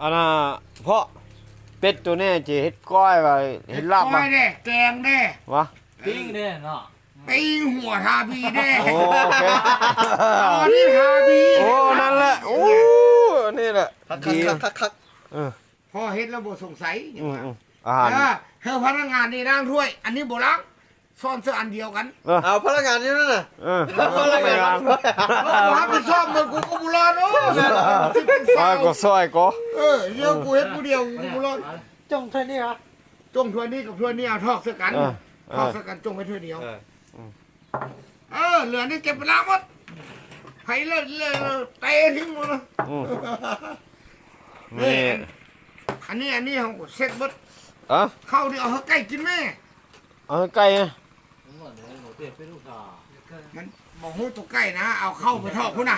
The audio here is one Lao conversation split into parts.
ອັນນ່າ ເພາະເປັດໂຕນີ້ຈະເຮັດກ້ອຍວ່າ ເຮັດລາບວ່າ ເຮັດກ້ອຍເດ້ ແກງເດ້ ຫວາ ປີ້ງເດ້ເນາະ ປີ້ງຫົວທາບີເດ້. ໂອ້ ໂອເຄ ອັນນີ້ທາບີ. ໂອ້ ນັ້ນແຫຼະ ໂອ້ ອັນນີ້ແຫຼະ ຄັກໆໆໆ ເອີ ພໍເຮັດແລ້ວບໍ່ສົງໄສຫຍັງ ອືມໆ ອາຫານ ເອີ ໃຫ້ພະນັກງານນີ້ລ້າງຖ້ວຍ ອັນນີ້ບໍ່ລ້າງ ຊ້ອນເຊິ່ງອັນດຽວກັນ. ເອີ ເອົາພະນັກງານຢູ່ນັ້ນນະ ເອີ ເອົາພະນັກງານ ເອີ ຮັບຜິດຊອບໝົດ ກູກໍບໍ່ລອດ. ໂອ້ ຊິເປັນຊາວ ກໍຊ່ອຍກໍ ເອີ ດຽວກູເຮັດຜູ້ດຽວ ກູບໍ່ລອດ. ຈົ່ງຖ້ວຍນີ້ຫວາ ຈົ່ງຖ້ວຍນີ້ກັບຖ້ວຍນີ້ ເອົາຖອກໃສ່ກັນ ເອີ ຖອກໃສ່ກັນ ຈົ່ງໄວ້ຖ້ວຍດຽວ. ເອີ ເອີ ເຫຼືອນີ້ເກັບໄປລ້າງໝົດ ໃຫ້ເລີ ເລີ ເຕະຖິ້ມໝົດ. ອືມ ນີ້ ນີ້ ອັນນີ້ ອັນນີ້ເຮົາກໍເຊັດໝົດ. ເອົ້າ ເຂົ້ານີ້ເອົາໃຫ້ໄກ່ກິນແມ້. ເອົາໃຫ້ໄກ່ ມັນບໍ່ຮູ້ຕົວໄກ່ນະ ເອົາເຂົ້າໄປຖອກພຸ້ນນະ.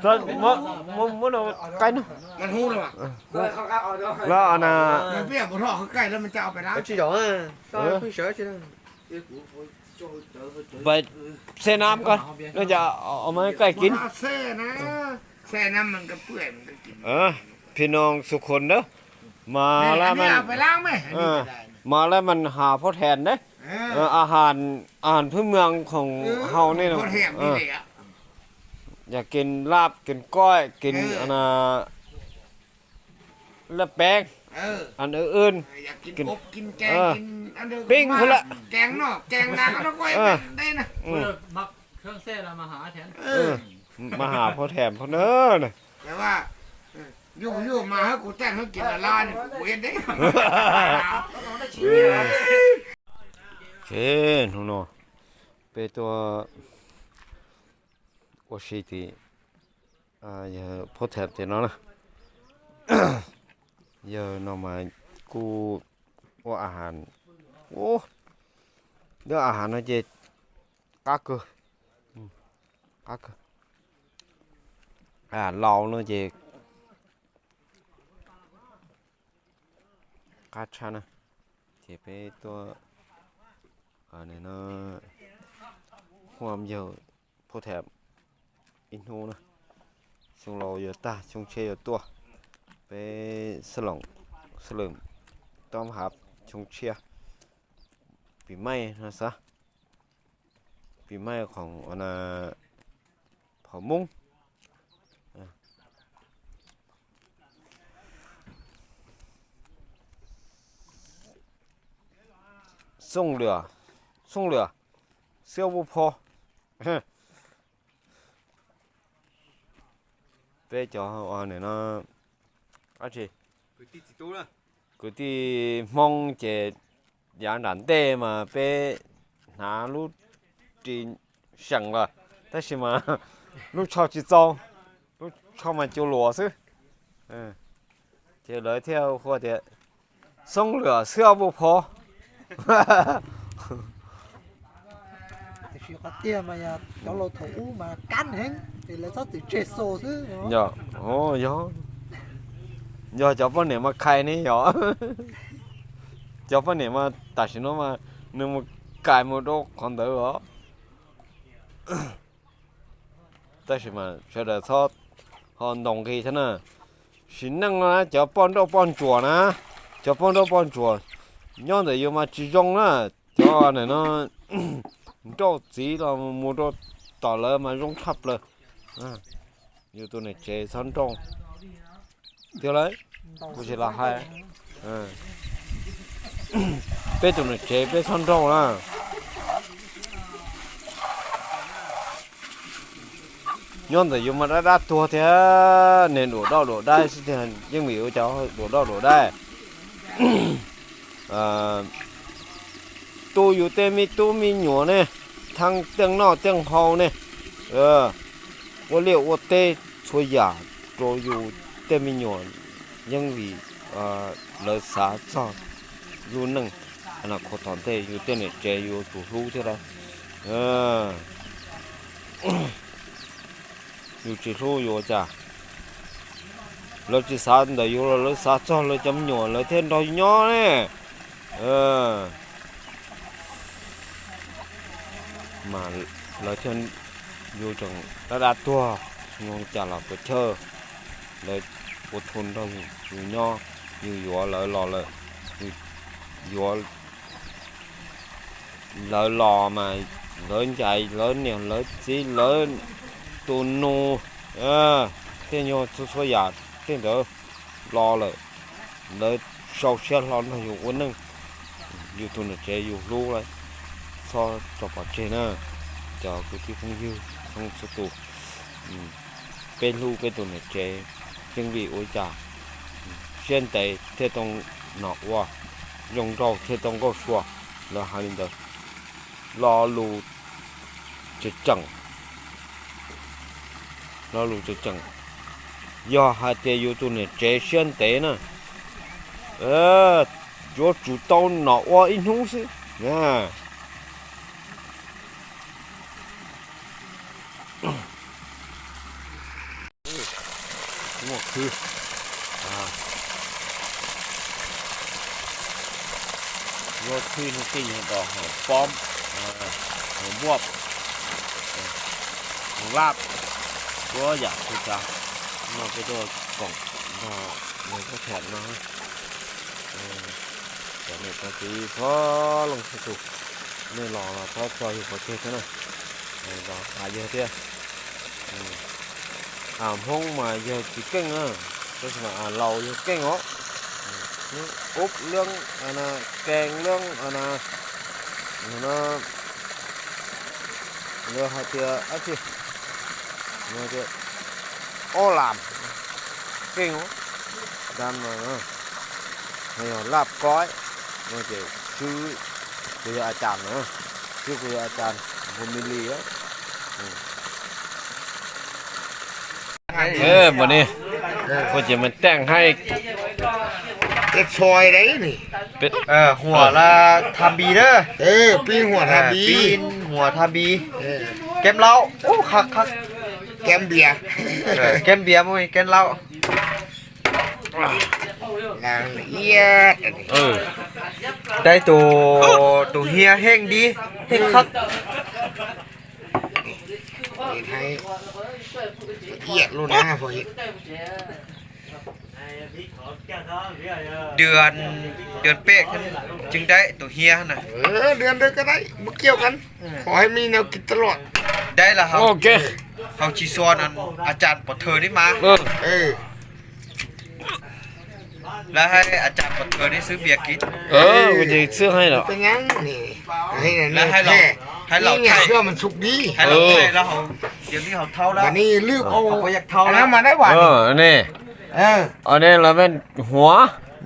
ເຈົ້າ ບໍ່ ບໍ່ ບໍ່ເອົາໄກ່ນະ ມັນຮູ້ແລ້ວຫວາ ເອີ ແລ້ວອັນນ່າ ມັນບໍ່ຢາກບໍ່ຖອກຄືໄກ່ ແລ້ວມັນຈະເອົາໄປລ້າງ. ເອີ ໄປແຊ່ນ້ຳກ່ອນ ແລ້ວຈະເອົາ ເອົາມາໃຫ້ໄກ່ກິນ. ແຊ່ນະ ແຊ່ນ້ຳມັນກໍເປື່ອຍ ມັນກໍກິນ. ເອີ ພີ່ນ້ອງທຸກຄົນເດີ ມາແລ້ວມັນ ອັນນີ້ເອົາໄປລ້າງແມ້ ອັນນີ້ກໍໄດ້. ເອີ ມາແລ້ວມັນຫາພໍແທນເດ້. ເອີ ເອີ ອາຫານ ອາຫານພື້ນເມືອງຂອງ ເອີ ເຮົານີ້ນະ ພໍແທນນີ້ແຫຼະ. ເອີ ຢາກກິນລາບ ກິນກ້ອຍ ກິນ ເອີ ອັນນ່າ ລາບແປ້ງ ເອີ ອັນອື່ນໆ ເອີ ຢາກກິນ ກິນ ອົບ ກິນແກງ ເອີ ກິນອັນເດີ ປີ້ງພຸ້ນລະ ແກງນອກ ແກງນາ ເອົານະກ້ອຍ ເອີ ໄດ້ນະ. ອືມ ເອີ ມັກເຄື່ອງແຊ່ລະມາຫາແທນ. ເອີ ເອີ ມາຫາພໍ່ແຖມພຸ້ນເດີ. ແຕ່ວ່າ ເອີ ຢູ່ໆ ມາໃຫ້ກູແຕ່ງໃຫ້ກິນລະລານີ້ ກູບໍ່ເຮັດເດ້. ເອີ ໂອເຄ ໜູເນາະ ເປັນຕົວ ໂອຊິຕິ ອ່າ ເອີ ພໍແຖມເຕັມເນາະນະ ເອີ ໜໍ່ໄມ້ ກູ ໂອ ອາຫານ ໂອ ເລື່ອງອາຫານເນາະເຈ ກາກເກີ ອືມ ກາກເກີ ອາຫານລາວເນາະເຈ ກາຊານະ ເຈ ເປັນຕົວ ອັນນີ້ເນາະ ຮ່ວມເຢີ ພໍແຖມ ອີໂນນະ ຊົງເລົາເຢີຕາ ຊົງເຊເຢີຕົວ ໄປສະຫຼອງສະເຫຼີມຕ້ອນຮັບຊົງເຊຍປີໃໝ່ນະຊະ ປີໃໝ່ຂອງອັນນ່າ ເຜົ່າມົ້ງ ສົ່ງເຫຼືອ ສົ່ງເຫຼືອ ເສື້ອບໍ່ພໍ ເປັນເຈົ້າເຮົາອັນນີ້ເນາະ ອາຊີ ເກີດຕິດຕິໂຕນະ ເກີດຕິດມອງເຈ ຢາງດັນເຕມາເປຫາລູກຈີນ ເຊິ່ງລະ ແຕ່ຊິມາ ລູກຊາວຈີເຈົ້າ ລູກຊາວມາຈູຫຼວຊື້ ເອີ ເຈເລີຍທ່ຽວຄົວເຕ ສົ່ງເຫຼືອເສື້ອບໍ່ພໍ ເຈຊິກະຕຽມມາຍາ ເຈົ້າໂລໂທອູມາກັນແຮງ ເຈເລີຍຊອດຕິເຈໂຊຊື້ເນາະ ໂອ້ ເຈົ້າປ້າເນມາໄຄນີ້ ເຈົ້າປ້າເນມາຕາຊິໂນມາ ນຶງມາກາຍໂມໂດຄອນເດີ ແຕ່ຊິມາເຊີເດີຊອດ ຮອນດົງຄີຊະນະ ຊິນັ່ງນະ ເຈົ້າປ້ອນໂດປ້ອນຈົວນະ ເຈົ້າປ້ອນໂດປ້ອນຈົວ ຍ້ອນແຕ່ຢູ່ມາຈິຍົງນະ ເຈົ້າອັນນັ້ນເນາະ ໂດຈີລາວໂມໂດຕໍ່ເລີມາຍົງທັບເລີຍ ອາ ຢູ່ໂຕນີ້ເຈຊອນດົງ ເທື່ອລະ ກູຊິລາໄຮ ເອີ ເປັນໂຕນີ້ເຈເປັນຊອນໂດລະ ຍ້ອນແຕ່ຢູ່ມາດາດາຕົວແທ້ ເນໂດດອກໂດດໄດ້ຊິແທ້ ຍັງມີເຈົ້າໂດດອກໂດດໄດ້ ເອີ ຕູ້ຢູ່ເຕມີຕູ້ມີຫຍວເນ ທັງເຕີງນອກເຕີງເຮົາເນ ເອີ ໂອເລໂອເຕ ຊ່ວຍຢາໂຕຢູ່ເຕມີຫຍວ ຍັງຫວີ ເອີ ເລີສາຊອນ ຢູ່ໜຶ່ງ ອະນາຄົດຕອນເຕ ຢູ່ເຕເນເຈ ຢູ່ຕູຮູ້ເທົ່າໃດ ເອີ ຢູ່ຈີຮູ້ຢູ່ຈາ ເລີຈີສາໄດ້ຢູ່ ເລີສາຊອນ ເລີຈຳຫຍວ ເລີເທນດອຍຫຍໍເນ ເອີ ມາ ເລີເທນ ຢູ່ຈັ່ງລະດາຕົວ ຍອງຈາລາເປີເທີ ເລີ ອດທົນເທົ່າຢູ່ຍໍ ຢູ່ຢວເລີລໍເລີ ຢູ່ຢວເລີຫຼໍມາ ເລີໃຫຍ່ ເລີໜຽວ ເລີຈີ ເລີໂຕໂນ ເອີ ເທຍໂຍໂຊໂຊຢາ ເທຍເດີ ລໍເລີ ເລີຊາວເຊຍລອນມາຢູ່ອວນໜຶ່ງ ຢູ່ໂຕເນເຈ ຢູ່ລູກເລີ ຊໍ ຈອບປາເຈນາ ຈອບກຸຕິຄົງຍື ຄົງສະຕູ ເປັນລູກເປັນໂຕເນເຈ ຈຶ່ງວີໂອຈາ ຊຽນເຕ ເທຕົງໜໍອວ ຢອງເຈົ້າ ເທຕົງເກົາຊົວ ເລີຮາລິນເດີ ລໍລູ ຈະຈັງ ລໍລູຈະຈັງ ຍໍຫາເຕຢູ່ຕູເນເຈຊຽນເຕນະ ເອີ ໂຈຈູເຕົ້າໜໍອວອີໜູຊືນະ. ງົວຄື ອ່າ ງົວຄື ໜູຕີ ຫຍັງກໍຫອມປ້ອມ ອ່າ ຫອມບວບ ອ່າ ຫອມລາບ ຕົວຢ່າງຄືຈະ ເນາະ ໄປໂດຍກອງ ອ່າ ມັນກໍແຂນເນາະ ເອີ ແຂນນີ້ກໍຊິພໍລົງສຸກ ນີ້ລອລະ ພໍຊ່ອຍຢູ່ປະເທດເນາະ ເອີ ກໍຫາຢູ່ເທື່ອ ອືມ ອາ ຫົງມາເຍາະຈິເກັ່ງເນາະ ລັກສະນະ ອາ ເລົ່າເຍາະເກັ່ງເນາະ ອືມ ອົບເລື່ອງ ອັນນ່າ ແກງເລື່ອງ ອັນນ່າ ອັນນ່າ ເລື່ອງຫາເທື່ອ ອາ ເທື່ອ ເມື່ອເທື່ອ ໂອລາມ ເກັ່ງເນາະ ດຳເນາະ ໃຫ້ລາບກ້ອຍ ເມື່ອເທື່ອ ຊື່ ຄືອາຈານນະ ຊື່ຄືອາຈານ ບໍ່ມີຫຼີເນາະ ເອີ ບັດນີ້ ເອີ ເພິ່ນຈະມາແຕ່ງໃຫ້ ເຮັດຊອຍໄດ໋ນີ້ ເປັນ ເອີ ຫົວລະທຳບີເດີ ເອີ ປີ້ງຫົວທຳບີ ປີ້ງຫົວທຳບີ ເອີ ແກ້ມເຫຼົ້າ ໂອ້ ຄັກໆ ແກ້ມເບຍ ເອີ ແກ້ມເບຍ ບໍ່ແມ່ນແກ້ມເຫຼົ້າ. ລາງລະອຽດອັນນີ້ ເອີ ໄດ້ໂຕ ໂຕເຮຍແຮງດີ ແຮງຄັກ ເຮັດໃຫ້ລະອຽດໂລດນະ ພໍເຮັດ ເດືອນ ເດືອນແປດຫັ້ນຈຶ່ງໄດ້ໂຕເຮຍຫັ້ນນະ ເອີ ເດືອນໃດກໍໄດ້ ບໍ່ກ່ຽວກັນ ເອີ ຂໍໃຫ້ມີແນວກິນຕະຫຼອດ ໄດ້ລະເຮົາ ໂອເຄ ເຮົາຊິຊວນອັນ ອາຈານປະເທີນີ້ມາ ເອີ ເອີ. ແລ້ວໃຫ້ອາຈານປະເທີນີ້ຊື້ເບຍກິນ ເອີ ເອີ ກໍຈະຊື້ໃຫ້ເນາະ ເປັນຫຍັງນີ້ ໃຫ້ນັ້ນ ແລ້ວໃຫ້ລາວ ໃຫ້ລາວໄຖ ເພື່ອມັນສຸກດີ ໃຫ້ລາວໄຖ ເອີ ແລ້ວເຮົາ ດຽວນີ້ເຮົາເຖົ້າແລ້ວ ບັດນີ້ລືບເອົາ ເຮົາບໍ່ຢາກເຖົ້າແລ້ວ ມາໄດ້ຫວາ ເອີ ນີ້ ເອີ ອັນນີ້ລະແມ່ນຫົວ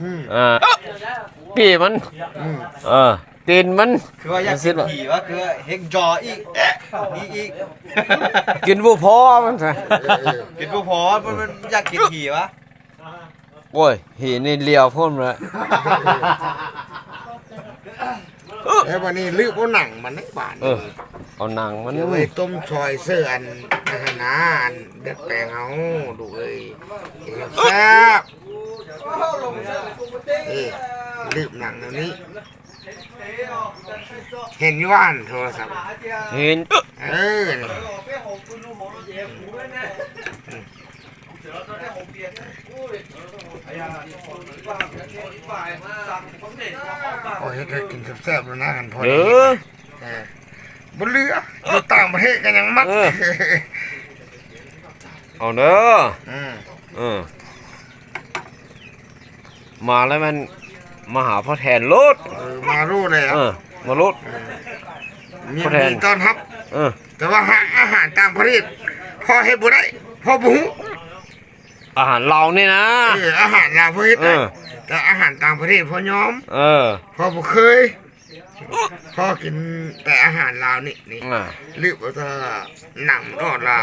ອືມ ອ່າ ປີກມັນ ອືມ ເອີ ຕີນມັນ ຄືວ່າຢາກກິນຜີວະ ຄືວ່າເຮັດຈໍອີກ ອີກ ອີກ ກິນບໍ່ພໍມັນຊະ ເອີ ເອີ ກິນບໍ່ພໍ ມັນ ມັນຢາກກິນຜີວະ ໂອ້ຍ ຫີນີ້ຫຼຽວໂພດແຫຼະ ແລ້ວບັດນີ້ລືບເອົາໜັງມັນໃນບາດ ເອີ ນີ້ ເອົາໜັງມັນ ເກັບໄວ້ຕົ້ມຊອຍເສີອັນນັ້ນນະ ອັນດັດແປງເອົາ ລູກເອີຍ ແຊບ ເອີ ລືບໜັງແນວນີ້ ເຫັນຢູ່ວ່າໂທລະສັບ ເຫັນ ເອີ ນີ້ ໂອ້ຍ ເຮັດໃຫ້ກິນແຊບໆ ໂລດນະ ຄັນພໍ ເອີ ໄດ້ເຮັດ ເອີ ບໍ່ເຫຼືອ ຢູ່ຕ່າງປະເທດກໍຍັງມັກ ເອີ ເອົາເດີ ອືມ ເອີ ມາແລ້ວແມ່ນມາຫາພໍ່ແທນໂລດ ເອີ ມາໂລດແລ້ວ ເອີ ມາໂລດ ເອີ ຍິນດີຕ້ອນຮັບ ເອີ ແຕ່ວ່າຫາກອາຫານຕ່າງປະເທດ ພໍ່ເຮັດບໍ່ໄດ້ ພໍ່ບໍ່ຮູ້ ອາຫານລາວນີ້ນະ ເອີ ອາຫານລາວພໍ່ເຮັດໄດ້ ເອີ ແຕ່ອາຫານຕ່າງປະເທດພໍ່ຍອມ ເອີ ພໍ່ບໍ່ເຄີຍ ພໍ່ກິນແຕ່ອາຫານລາວນີ້ ນີ້ ອ່າ ລືບເອົາແຕ່ໜັງມັນອອກລະ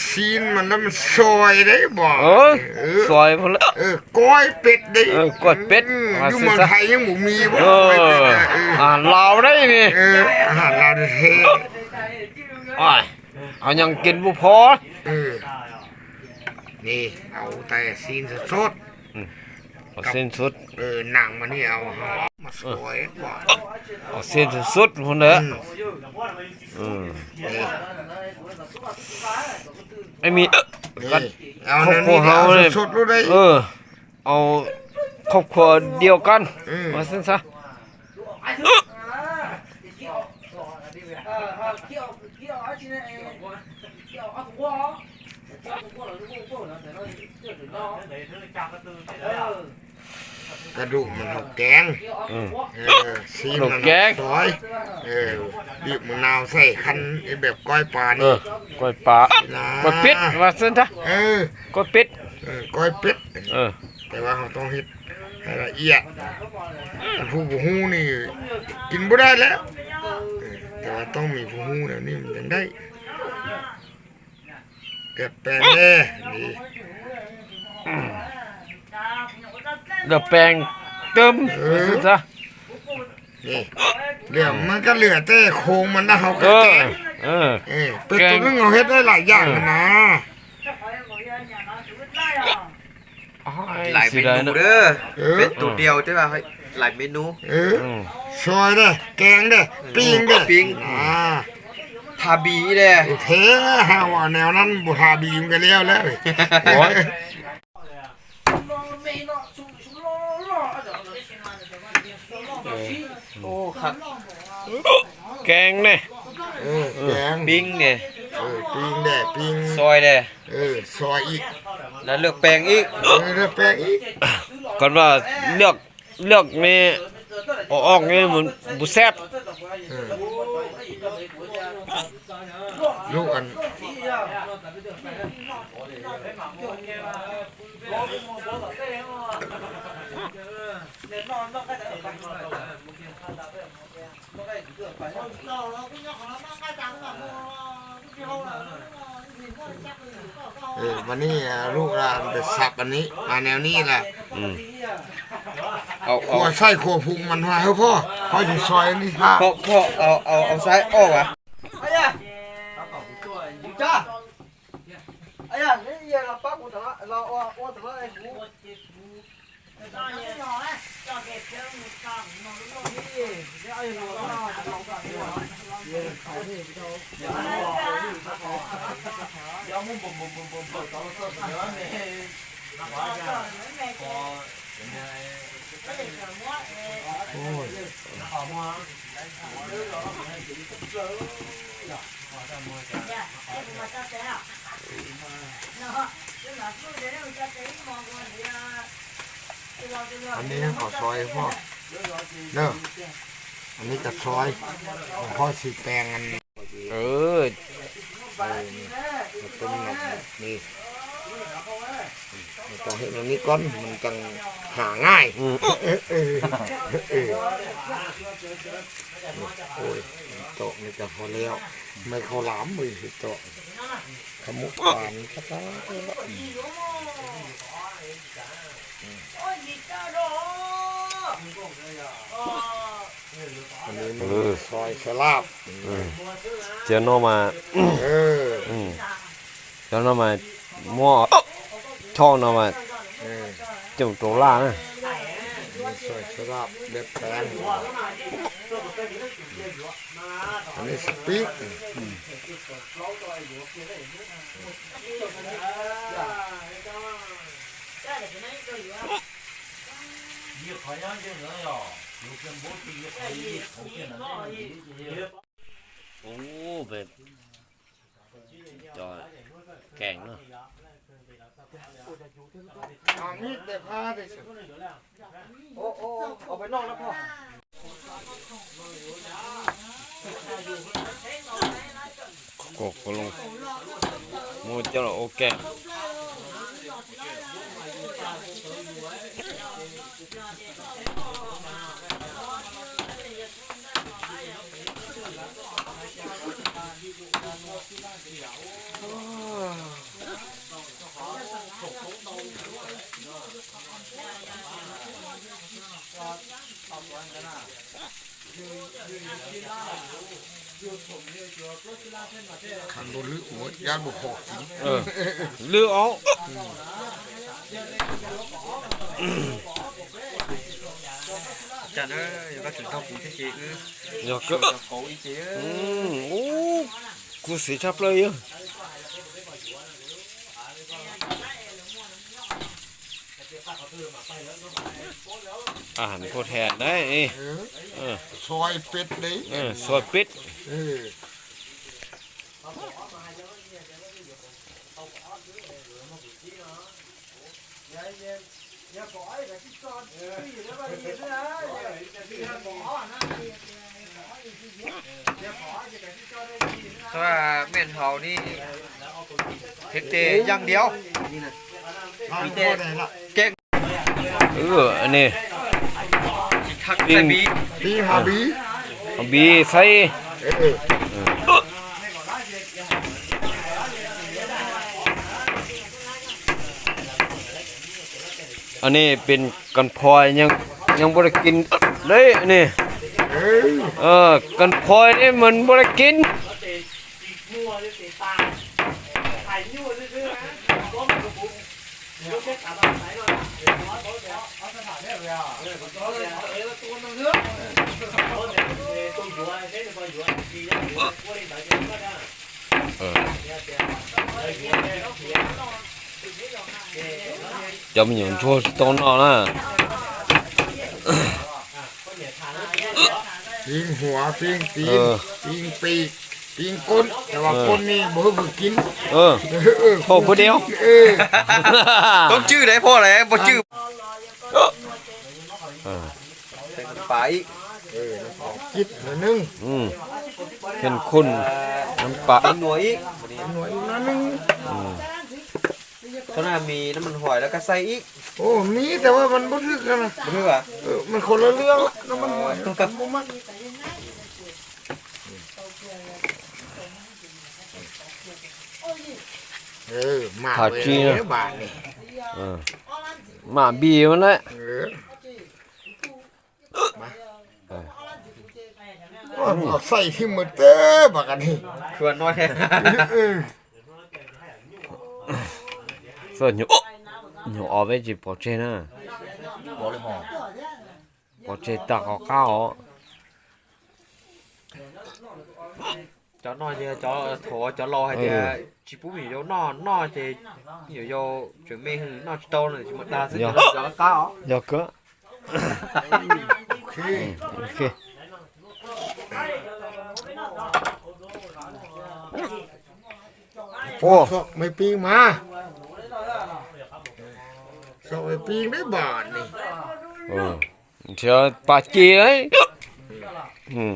ຊີ້ນມັນລະມັນຊອຍໄດ້ບໍ່ ເອີ ເອີ ຊອຍພຸ້ນລະ ເອີ ກ້ອຍເປັດເດ້ ເອີ ກ້ອຍເປັດ ອືມ ວ່າ ຢູ່ເມືອງໄທຍັງບໍ່ມີບໍ່ ເອີ ກ້ອຍເປັດນະ ເອີ ອາຫານລາວໄດ໋ນີ້ ເອີ ອາຫານລາວແທ້ໆ ໂອ້ຍ ເອົາຫຍັງກິນບໍ່ພໍ ເອີ ນີ້ ເອົາແຕ່ຊີ້ນສົດໆ ອືມ ເອົາເສັ້ນສຸດ ເອີ ໜັງມັນນີ້ເອົາ ເອົາມາສອຍກ່ອນ ເອົາເສັ້ນສຸດໆພຸ້ນເດີ ອືມ ອືມ ນີ້ ໄອ້ມີ ນີ້ ກັນ ເອົາ ຄອບຄົວເຮົານີ້ ເອົາສົດໆໂລດເດ້ ເອີ ເອົາຄອບຄົວດຽວກັນ ອືມ ວ່າຊັ້ນຊະ. ກະດູກມັນເຮົາແກງ ອືມ ເອີ ຊີ້ນມັນເຮົາຊອຍ ເອີ ບີບມະນາວໃສ່ ຄັນແບບກ້ອຍປານີ້ ເອີ ກ້ອຍປາ ກ້ອຍເປັດ ວ່າຊັ້ນຊະ ເອີ ກ້ອຍເປັດ ເອີ ກ້ອຍເປັດ ເອີ ແຕ່ວ່າເຮົາຕ້ອງເຮັດໃຫ້ລະອຽດ ອັນຜູ້ບໍ່ຮູ້ນີ້ກິນບໍ່ໄດ້ແລ້ວ ເອີ ແຕ່ວ່າຕ້ອງມີຜູ້ຮູ້ແນວນີ້ມັນຈັ່ງໄດ້ ເລືອກແປງແດ່ ນີ້ ເລືອກແປງເຕີມ ເອີ ວ່າຊັ້ນຊະ ນີ້ ເຫຼືອ ມັນກະເຫຼືອແຕ່ໂຄງມັນນະ ເຮົາກະແກງ ເອີ ເອີ ເປັດໂຕໜຶ່ງເຮົາເຮັດໄດ້ຫຼາຍຢ່າງຫັ້ນນະ ເອີ ຫຼາຍເມນູເດີ ເອີ ເປັດໂຕດຽວແຕ່ວ່າຫຼາຍເມນູ ເອີ ອືມ ຊອຍເດີ ແກງເດີ ອືມ ປີ້ງເດີ ປີ້ງ ອ່າ ທາບີເດີ ໂອເຄ ຫາວ່າແນວນັ້ນບໍ່ທາບີມັນກະແລ້ວແລ້ວ ໂອ້ຍ. ໂອ້ ຄັກ ແກງເດ້ ເອີ ແກງ ປີ້ງເດ້ ເອີ ປີ້ງເດ້ ປີ້ງ ຊອຍເດ້ ເອີ ຊອຍອີກ ແລ້ວເລືອກແປງອີກ ເອີ ເລືອກແປງອີກ ຄັນວ່າເລືອກ ເລືອກນີ້ ເອົາອອກນີ້ມັນບໍ່ແຊບ ເອີ ລູກອັນ ເອີ ບາດນີ້ ອ່າ ລູກຫຼານໄປສັບອັນນີ້ ມາແນວນີ້ລະ ອືມ ເອົາ ເອົາ ຂົ້ວໄສ້ຂົ້ວພຸງມັນວ່າ ເຮີ້ພໍ່ ຂ້ອຍຊິຊອຍອັນນີ້ຖ້າ ພໍ່ ພໍ່ ເອົາ ເອົາ ເອົາໄສ້ອອກຫວາ.ອັນນີ້ຂໍຊອຍພໍ່ເດີ ອັນນີ້ກະຊອຍ ພໍ່ຊິແປງອັນ ເອີ ເອີ ນີ້ ມັນເປັນແບບນີ້ ເຮົາຕ້ອງເຮັດແບບນີ້ກ່ອນ ມັນຈັ່ງຫາງ່າຍ ອືມ ເອີ ເອີ ເອີ ໂອ້ຍ ໂຕະນີ້ກະພໍແລ້ວ ໄມ້ເຂົ້າຫຼາມເວີຍ ໂຕະ ຂະໝຸກປານ ອັນນີ້ມັນ ເອີ ຊອຍສະລາບ ເອີ ຈຽວໜໍ່ໄມ້ ເອີ ອືມ ຈຽວໜໍ່ໄມ້ ໝໍ້ ຊອງໜໍ່ໄມ້ ເອີ ເຈົ້າໂຕລານະ ຊອຍສະລາບເລັບແປງ ອັນນີ້ສະປີກ ອືມ. ໂອ້ ແບບ ຈອຍ ແກງເນາະ. ເອົາມີດໄປຜ່າໄດ້ ໂອ້ ໂອ້ ເອົາໄປນອກແລ້ວພໍ່. ໂກໂກລົງ ໝູເຈົ້າລະໂອແກງ. ຄັນບໍ່ລຶ ໂອ້ຍ ຢ້ານບໍ່ພໍກິນ ເອີ ລຶເອົາ. ຈານເອີຍ ຢາກກິນເຂົ້າປູເຈເອ ເອີ ຢາກ ເຂົ້າປູເຈເອ ອືມ ໂອ້ ກູເສຍທັບເລີຍ ອາຫານໂຄດແທນໄດ໋ນີ້ ເອີ ເອີ ຊອຍເປັດເດ້ ເອີ ຊອຍເປັດ ເອີ. ຖ້າແມ່ນເຮົານີ້ເຮັດແຕ່ຢ່າງດຽວ ມີແຕ່ແກງ ເອີ ອັນນີ້ ຄັກ ປີ້ງ ໃສ່ບີ ປີ້ງຫາບີ ຫາບີໃສ່ ເອີ ອັນນີ້ເປັນກັນພອຍ ຍັງ ຍັງບໍ່ໄດ້ກິນເດ້ ອັນນີ້ ເອີ ເອີ ກັນພອຍນີ້ມັນບໍ່ໄດ້ກິນ. ເຈົ້າມີຫຍັງໂທຊິຕ້ອງນອນນະ ປີ້ງຫົວ ປີ້ງຕີນ ເອີ ປີ້ງປີກ ປີ້ງກົ້ນ ແຕ່ວ່າ ເອີ ກົ້ນນີ້ບໍ່ເຄີຍກິນ ເອີ ເອີ ໂອ້ ຜູ້ດຽວ ເອີ ຕ້ອງຈື່ໄດ້ພໍແຫຼະ ບໍ່ຈື່ ເອີ ໃສ່ນ້ຳປາອີກ ເອີ ກິດໜ້ອຍໜຶ່ງ ອືມ ເປັນຂຸ້ນນ້ຳປາ ໜ້ອຍອີກ ໜ້ອຍອີກໜ້ອຍໜຶ່ງ ອືມ. ເທົ່ານັ້ນມີນ້ຳມັນຫອຍແລ້ວກໍໃສ່ອີກ ໂອ້ ມີ ແຕ່ວ່າມັນບໍ່ຖືກກັນນະ ບໍ່ຖືກຫວາ ເອີ ມັນຄົນລະເລື່ອງລະ ນ້ຳມັນຫອຍ ເອີ ກັນບໍ່ມັກ ເອີ ມາ ພາຈີນະ ບາດນີ້ ເອີ ມາບີມັນແຫຼະ ເອີ. ມາ ເອີ ໂອ້ຍ ເອົາໃສ່ທີ່ໝົດເດີບັກອັນນີ້ ເຂືອນ້ອຍ ເອີ ສ່ວນຢູ່ ຢູ່ອອກໄວ້ຈິປອເຈນະ ບໍ່ເລີຍຫໍ ປອເຈຕາກອອກກ້າວ ເຈົ້ານ້ອຍເດ ເຈົ້າໂຖ ເຈົ້າຫຼໍ່ໃຫ້ເດ ເອີ ຈິປຸມີໂຍນອນ ນອນເຈ ມີໂຍ ຈະເມຫື ນອນຈິໂຕ ນອນຈິມາຕາ ເຈົ້າກ້າວ ຢອກເກີ ໂອເຄ ໂອເຄ ໂອ້ ຊອກໄມ້ປີ້ງມາ ຊອກໄມ້ປີ້ງໄດ້ບາດນີ້ ເອີ ເທື່ອປາຈີເລີຍ ອືມ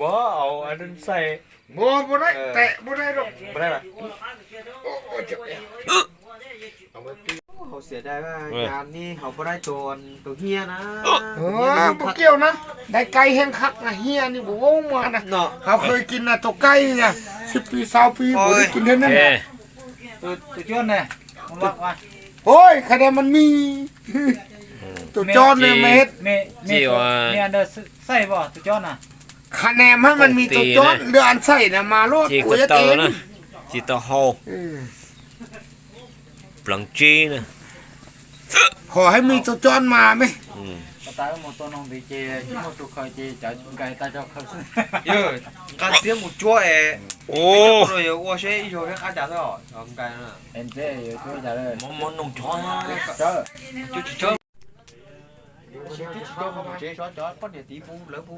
ບໍ່ ເອົາອັນນັ້ນໃສ່ ບໍ່ ບໍ່ໄດ້ ເອີ ແຕະບໍ່ໄດ້ດອກ ບໍ່ໄດ້ຫວາ ໂອ້ຍ ເຈັບແອວ ເຮົາເສຍດາຍວ່າ ເອີ ງານນີ້ເຮົາບໍ່ໄດ້ໂຕ ໂຕເຮຍນະ ເອີ ບໍ່ກ່ຽວນະ ໄດ້ໄກ່ແຮງຄັກນະ ເຮຍນີ້ບໍ່ເວົ້າມານະ ເນາະ ເຮົາເຄີຍກິນນະ ໂຕໄກ່ນີ້ນະ ສິບປີ ຊາວປີ ໂອ້ຍ ບໍ່ໄດ້ກິນເທື່ອນັ້ນ ເອີ ໂຕ ໂຕຈົນນະ ມັນວ່າ ໂອ້ຍ ຄະແນນມັນມີ ໂຕຈອນນີ້ມາເຮັດ ແມ່ ແມ່ ແມ່ອັນເດີ ໃສ່ບໍ່ໂຕຈອນນະ ຄະແນນໃຫ້ມັນມີໂຕຈອນ ເຫຼືອອັນໃສ່ນະ ມາໂລດ ກູເຮັດເອງ ຈີຕາເຮົາ ເອີ ບລັງຈີນະ ຂໍໃຫ້ມີໂຕຈອນມາແມ ອືມ ປະຕາຍໝົດໂຕນ້ອງດີເຈ ໝົດໂຕເຄີຍເຈ ຈາຍໄກ່ຕາເຈົ້າເຄີຍ ເອີ ການເສຍໝູຈົວແອ ໂອ້ ໂອ້ຍ ໂອ້ເຊ ອີໂຈເວຄາຈາເຈົ້າ ເອົາໄກ່ນະ ເອັນເຈ ໂອ້ຈາເລີຍ ໝໍ ໝໍໜຸ່ມຈອຍ ເຈີ ຈຸດເຈີ ເຈົ້າຂອງເຈຊອດຈອດ ປ້ອນເດຍຕີປູເລີປູ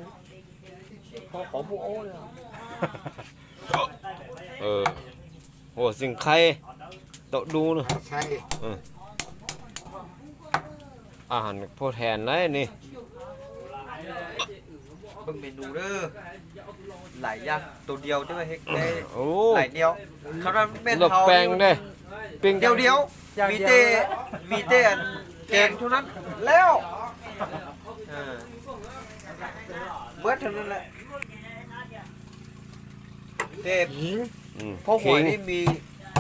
ຂໍຂອງຜູ້ໂອ້ເລີຍ ເອີ ໂອ້ ຊິງໄຄ ໂຕະດູນະ ໃຊ່ ເອີ ອາຫານໂພດແທນໄດ໋ນີ້ ເບິ່ງເມນູເດີ ຫຼາຍຢ່າງ ໂຕດຽວແຕ່ວ່າເຮັດໄດ້ ໂອ້ ຫຼາຍແນວ ຄັນວ່າແມ່ນເຮົາ ລວກແປ້ງເດ້ ປີ້ງດຽວໆ ຢ່າງດຽວ ມີແຕ່ ມີແຕ່ອັນແກງເທົ່ານັ້ນແລ້ວ ເອີ ເບິດເທົ່ານັ້ນແຫຼະ ແຕ່ ອືມ ພໍຫວຍນີ້ມີ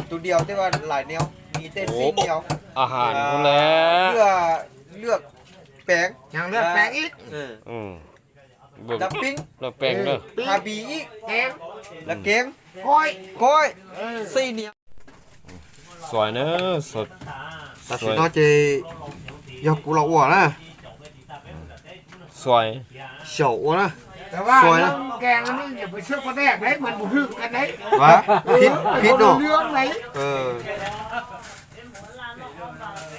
ໂຕດຽວ ແຕ່ວ່າຫຼາຍແນວ ມີແຕ່ ໂອ້ ສິ່ງດຽວ ອາຫານພຸ້ນແຫຼະ ເລືອກ ເລືອກແປງ ຍັງເລືອກແປງອີກ ເອີ ອືມ ເບິ່ງ ລະປີ້ງ ລະແປງເດີ ເອີ ທາບີອີກ ແກງ ລະແກງ ກ້ອຍ ກ້ອຍ ເອີ ສີ່ແນວ ສວຍເນີ ສວຍ ຕັດສິນເນາະເຈ ຢ່າກູລະອົວນະ ຊອຍ ເຂົາໂອນະ ແຕ່ວ່າ ຊອຍນະ ເລື່ອງແກງອັນນີ້ຢ່າໄປເຊື່ອປາແດກເດ້ ມັນບໍ່ຖືກກັນເດ້ ຫວາ ຜິດ ຜິດເນາະ ເລື່ອງໃດ ເອີ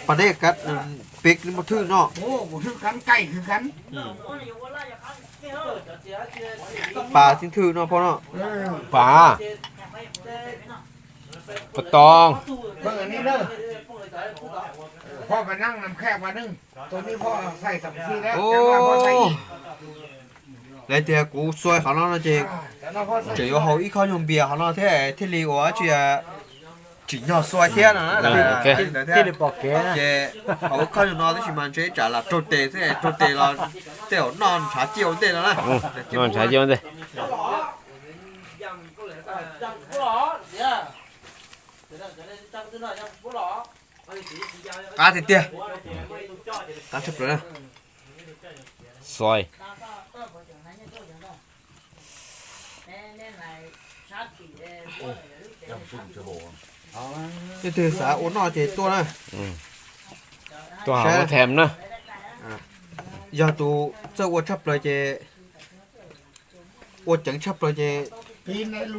ປາແດກກັບ ອັນ ເປັກນີ້ບໍ່ຖືກເນາະ ໂອ້ ບໍ່ຖືກກັນ ໄກ່ຄືກັນ ອືມ ປາຈຶ່ງຖືກເນາະພໍ່ເນາະ ເອີ ປາ ປາຕອງ ເບິ່ງອັນນີ້ເດີ ພໍ່ໄປນັ່ງນຳແຂກວ່າໜຶ່ງ ໂຕນີ້ພໍ່ໃສ່ສຳຊີແລ້ວ ໂອ້ ຈັກໜ້ອຍພໍ່ໃສ່ອີກ ແລ້ວແຕ່ກູຊ່ວຍເຂົາເນາະເຈ ອ່າ ຈັກໜ້ອຍພໍ່ໃສ່ ເຈໂຍເຮົາອີກເຂົາຍົມເບຍເຂົາເນາະ ແທ້ ເທລີໂອອາເຈຍ ຈິນຍອດຊ່ວຍເທຍນະ ອືມ ໂອເຄ ເທລີປອກແກນະ ເຈ ເອົາເຂົ້າຢູ່ນອນທີ່ຊິມັນເຈຈາລະໂຕເຕເຕໂຕເຕລາ ເຕນອນຊາຈຽວເຕລະນະ ອືມ ນອນຊາຈຽວເຕ ກາເຕຍ ກາເຕຍ ກາເຕຍ ຊອຍ ເຕຍ ສາໂອນອເຕຍຕົວນະ ອືມ ຕົວຫາບໍ່ແຖມນະ ອ່າ ຢາຕູເຈົ້າອວດທັບເລີຍເຈ ອວດຈັງທັບເລີຍເຈ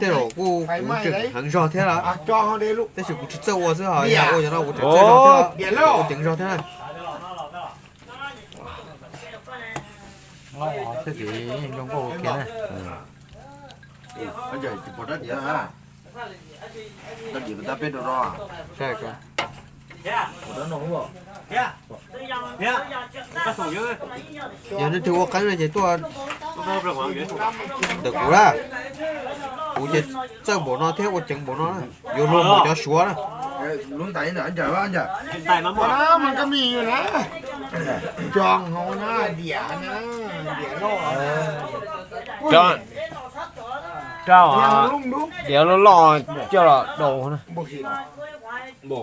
ເຕໂລກູ ກູຈຶ່ງຫັງຈອເທລະ ອ່ະ ຈອເຮົາເດລູກ ແຕ່ຊິກູຈະເຈົ້າອວດເສືອເຮົາ ເບຍ ຢາກອວດຈັ່ງເນາະ ກູຈະເຈົ້າຈອເທລະ ໂອ້ ເບຍໂລ ໂອດຈັ່ງຈອເທລະ ເຮົາເອົາເສຍດີ ຍັງບໍ່ໂອເຄນະ ອືມ ອັນໃຫຍ່ຊິບໍ່ໄດ້ດຽວຮະ ໄດ້ດຽວມັນຈະເປັນດອກ ໃຊ່ກໍ ດຽວນີ້ຖືວ່າກັນເລີຍເຈຕົວ ດຽວກູລະ ກູຈະເຈົ້າບໍ່ນອນແທ້ ອວດຈັງບໍ່ນອນນະ ໂຍນລົງບໍ່ຈະຊົວນະ ເອີຍ ລຸງໄຕນະ ອັນໃຫຍ່ວ່າອັນໃຫຍ່ ໄຕມາໝົດ ມັນກໍມີຢູ່ນະ ຈອງເຮົານະ ເດຍນະ ເດຍໂລ ເອີ ຈອງ ເຈົ້າ ດຽວລຸງດຸ ດຽວລໍເຈົ້າໂດນະ ບໍ່ຄິດ ບໍ່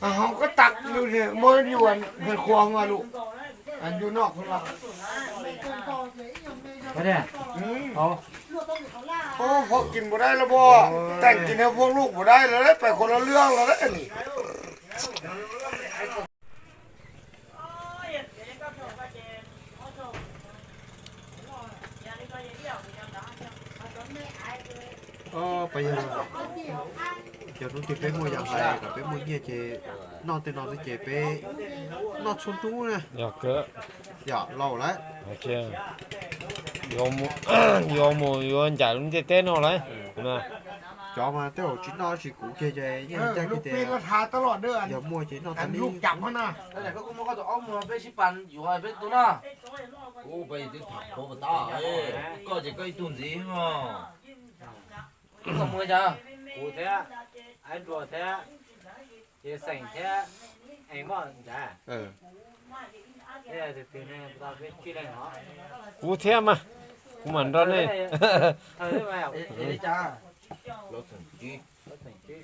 ອ່າ ເຮົາກໍຕັກຢູ່ນີ້ ບໍ່ຢູ່ອັນເຮືອນຄົວວ່າລູກ ອັນຢູ່ນອກເພິ່ນວ່າ ບໍ່ໄດ້ ອືມ ເອົາ ໂອ້ ພໍກິນບໍ່ໄດ້ລະບໍ່ ໂອ້ຍ ແຕ່ງກິນໃຫ້ພວກລູກບໍ່ໄດ້ລະເດ້ ໄປຄົນລະເລື່ອງລະເດ້ນີ້. ອໍ ໄປ ເຈົ້າໜູຕິໄປມົວຢາງໄປ ກັບໄປມົວເງຍເຈ ນອນແຕ່ນອນເຈ ໄປນອນຊົນຕູນະ ຢາກເກີ ຢາກເລົ່າລະ ໂອເຄ ໂຍມ ໂຍມ ໂຍມຈາລຸນເຕເຕນອນລະ ນະ ຈອມມາເຕວຈິນນອນຊິກູເຈເຈ ເອີ ລູກປີນລະທາຕະຫຼອດເດີ ຢ່າມົວເຈນອນ ອັນລູກຈັບຫັ້ນນະ ແລ້ວກໍກູມັນກໍຕ້ອງເອົາມືໄປຊິປັນຢູ່ໃຫ້ເປັນໂຕນະ ກູໄປຕິດຖາມໂຄປະຕາ ເອີ ກໍຈະໄກຕຸນຊິເນາະ ກໍມືຈະ ກູແທ້ ໄອ້ຕົວແທ້ ເຈແສງແທ້ ໄອ້ໝໍນຈາ ເອີ ເອີ ຖືກໆ ແນ່ ບໍ່ຕ້ອງເປັນຂີ້ແລ້ງເນາະ ກູແທ້ມາ ກູໝັ່ນດອນນີ້ ເອີ ເອີ ເອີ ເອີ ເອີ ຈ້າ ລາວເຖິງຈີ ລາວເຖິງຈີ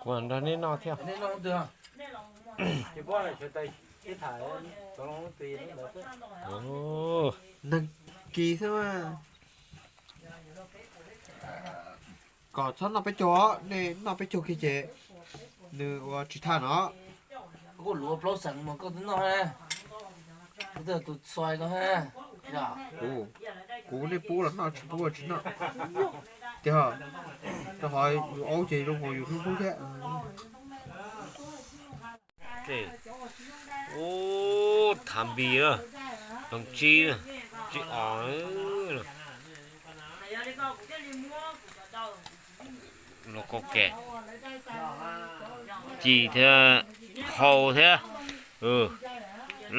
ກວນຕອນນີ້ນອກແທ້ວ ອັນນີ້ນອກເທື່ອ ຊິບໍ່ໄດ້ ຊິໄດ້ ຊິຖ່າຍ ຕອນລົງຕີນ ໂອ້ ນັງກີຊະວ່າ ກໍຊອນນອກໄປຈໍ ນີ້ນອກໄປຈໍເຄເຈ ນຶວ່າຊິທ່າເນາະ ໂອ້ ຫຼວງພະສັງມັນກໍນອກແຮ ເດີ ຕຸດຊອຍກໍແຮ ໂອ້ ກູນີ້ປູລະເນາະ ຊິປູລະຊິເນາະ ເຈົ້າ ເຈົ້າຫອຍຢູ່ ໂອເຄ ລົງຫົວຢູ່ທຸກໆແທ້ ໂອ້ ຖາມບີເດີ ຕ້ອງຈີເດີ ຈີອອກເດີ ແລ້ວກໍແກະ ຈີແທ້ ເຂົ້າແທ້ ເອີ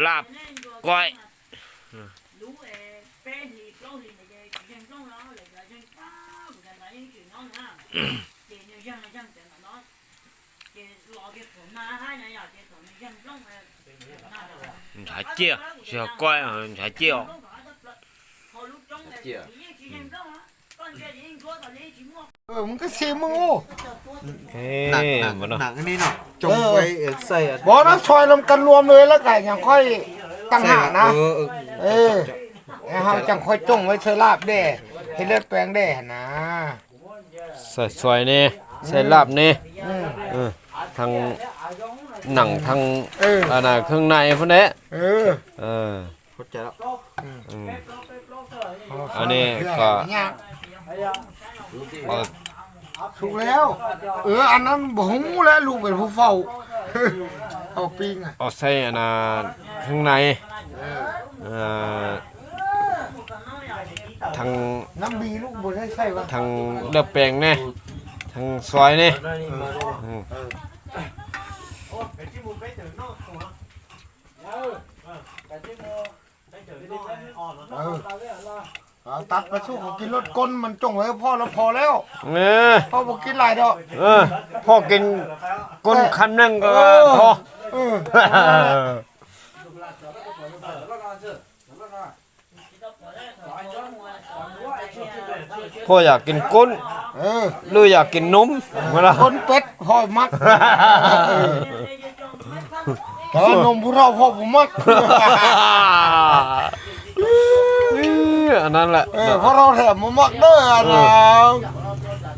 ລາບ ກ້ອຍ ມັນຊາເຈ້ຍ ຊິເອົາກ້ອຍ ມັນຊາເຈ້ຍ ເຈ້ຍ ເອີ ມຶງກໍຊິມຶງ ໂອ້ ເອີ ໜັງ ໜັງ ໜັງອັນນີ້ເນາະ ຈົ່ງໄວ້ ເອີ ໃສ່ອັນ ບໍ່ນະ ຊອຍນຳກັນລວມເລີຍ ແລ້ວກໍຍັງຄ່ອຍຕ່າງຫາກນະ ເອີ ເອີ ເອີ ແລ້ວເຮົາຈັ່ງຄ່ອຍຈົ່ງໄວ້ໃສ່ລາບແດ່ ເຮັດເລືອດແປງແດ່ຫັ້ນນະ ໃສ່ຊອຍແດ່ ໃສ່ລາບແດ່ ອືມ ເອີ ທັງ ໜັງທາງ ເອີ ອັນນ່າ ເຄື່ອງໃນພຸ້ນແຫຼະ. ເອີ ເອີ ເຂົ້າໃຈແລ້ວ. ອືມ ເອີ ອັນນີ້ກໍ ເອີ ສຸກແລ້ວ. ເອີ ອັນນັ້ນບໍ່ຮູ້ແຫຼະ ລູກເປັນຜູ້ເຝົ້າ ເອົາປີ້ງ ເອົາໃສ່ອັນນ່າ ເຄື່ອງໃນ. ເອີ ເອີ ທັງນ້ຳບີລູກບໍ່ໄດ້ໃສ່ວະ ທັງເລືອກແປງແດ່ ທັງຊອຍແດ່. ເອີ ອືມ ເອີ ເອີ ເອົາຕັກໄປສູ່ເຂົາກິນໂລດ ກົ້ນມັນຈົ່ງໄວ້ພໍແລ້ວ ພໍແລ້ວ. ເອີ ພໍ່ບໍ່ກິນຫຼາຍດອກ. ເອີ ພໍ່ກິນກົ້ນ ເອີ ຄຳໜຶ່ງກໍ ເອີ ພໍ. ເອີ ພໍ່ຢາກກິນກົ້ນ ເອີ ຫຼືຢາກກິນນົມ? ເອີ ເວລາ ກົ້ນເປັດພໍ່ມັກ ແຕ່ວ່ານົມຜູ້ເຖົ້າພໍ່ບໍ່ມັກ. ເອີ ອັນນັ້ນແຫຼະ ເອີ ພໍ່ເຖົ້າແຖມບໍ່ມັກເດີ ອັນ ເອີ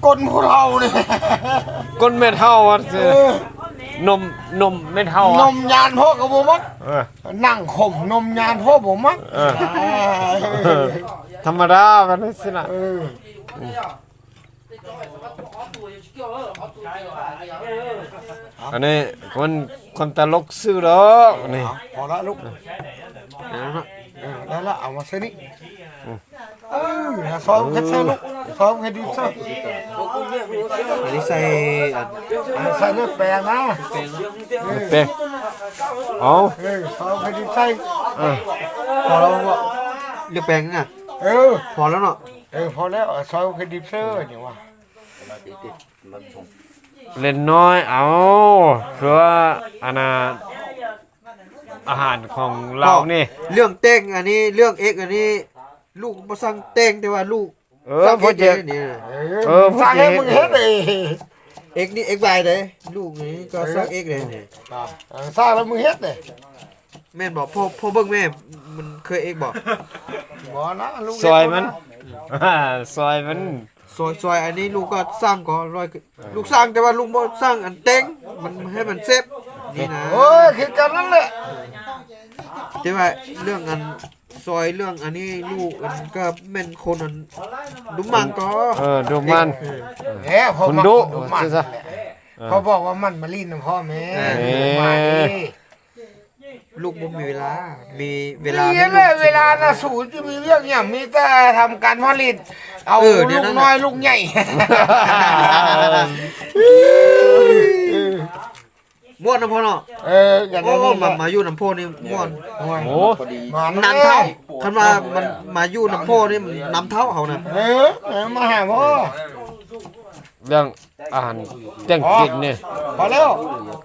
ກົ້ນຜູ້ເຖົ້ານີ້ ກົ້ນແມ່ເຖົ້າວ່າ ເອີ ນົມ ນົມແມ່ເຖົ້າ ນົມຍານພໍ່ກໍບໍ່ມັກ. ເອີ ໜັງຂົມນົມຍານພໍ່ບໍ່ມັກ. ເອີ ທຳມະດາກັນຊີ້ນະ. ເອີ ອັນນີ້ຄົນ ຄົນຕະຫຼົກຊື່ດອກນີ້. ເອົາ ພໍລະລູກ ເອີ ໄດ້ລະ ເອົາມາໃສ່ນີ້. ອືມ ເອີ ຊອຍເຮັດໃສ່ລູກ ຊອຍເຮັດດິບໃສ່. ອັນນີ້ໃສ່ ອັນ ອັນນີ້ໃສ່ເລືອກແປງນະ ເລືອກແປງ. ເອົາ ເອີ ຊອຍເຮັດດິບໃສ່. ເອີ ພໍແລ້ວບໍ່? ເລືອກແປງນີ້ນະ. ເອີ ພໍແລ້ວເນາະ. ເອີ ພໍແລ້ວ ຊອຍເຮັດດິບໃສ່ນີ້ວ່າ ເລັກນ້ອຍ ເອົາ ເພື່ອອັນນ່າ ອາຫານຂອງລາວນີ້. ເລື່ອງແຕ່ງອັນນີ້ ເລື່ອງເອັກອັນນີ້ ລູກບໍ່ສັ່ງແຕ່ງ ແຕ່ວ່າລູກ ເອີ ສັ່ງເອັກເດ້ນີ້. ເອີ ສັ່ງໃຫ້ມຶງເຮັດເດ້ ເອັກນີ້ເອັກວາຍເດ້ ລູກນີ້ກໍສັ່ງເອັກເດ້. ເອີ ສັ່ງແລ້ວມຶງເຮັດເດ້ ແມ່ນບໍ່? ພໍ່ ພໍ່ເບິ່ງແມ່ ມັນເຄີຍເອັກບໍ່? ບໍ່ນະ ລູກ ຊອຍມັນ ຊອຍມັນ. ຊອຍ ຊອຍອັນນີ້ລູກກໍສັ່ງກໍລອຍ ເອີ ລູກສັ່ງ ແຕ່ວ່າລູກບໍ່ສັ່ງອັນແຕ່ງ ມັນໃຫ້ມັນເຈັບນີ້ນະ. ໂອ້ຍ ຄືກັນນັ້ນແຫຼະ ແຕ່ວ່າເລື່ອງອັນຊອຍ ເລື່ອງອັນນີ້ລູກ ອັນກໍແມ່ນຄົນອັນດຸໝັ່ງກໍ ເອີ ດຸໝັ່ງ. ເອີ ເອີ ພໍ່ມັກ ດຸໝັ່ງ ເອີ ເຂົາບອກວ່າມັນມາຫຼິ້ນນຳພໍ່ແມ່ ເອີ ມານີ້. ລູກບໍ່ມີເວລາ ມີເວລາ ມີແຫຼະ ເວລານະ ສູຈະມີວຽກຫຍັງ ມີແຕ່ທຳການຜະລິດ ເອົາ ເອີ ລູກນ້ອຍລູກໃຫຍ່. ມ່ວນນຳພໍ່ເນາະ. ເອີ ໂອ້ ມາ ມາຢູ່ນຳພໍ່ນີ້ມ່ວນ. ໂອ້ຍ ນຳເທົ້າ ຄັນວ່າມັນມາຢູ່ນຳພໍ່ນີ້ນຳເທົ້າເຮົານະ. ເອີ ເອີ ມາຫາພໍ່ ເລື່ອງ ອາຫານແຕ່ງກິນນີ້ ພໍແລ້ວ.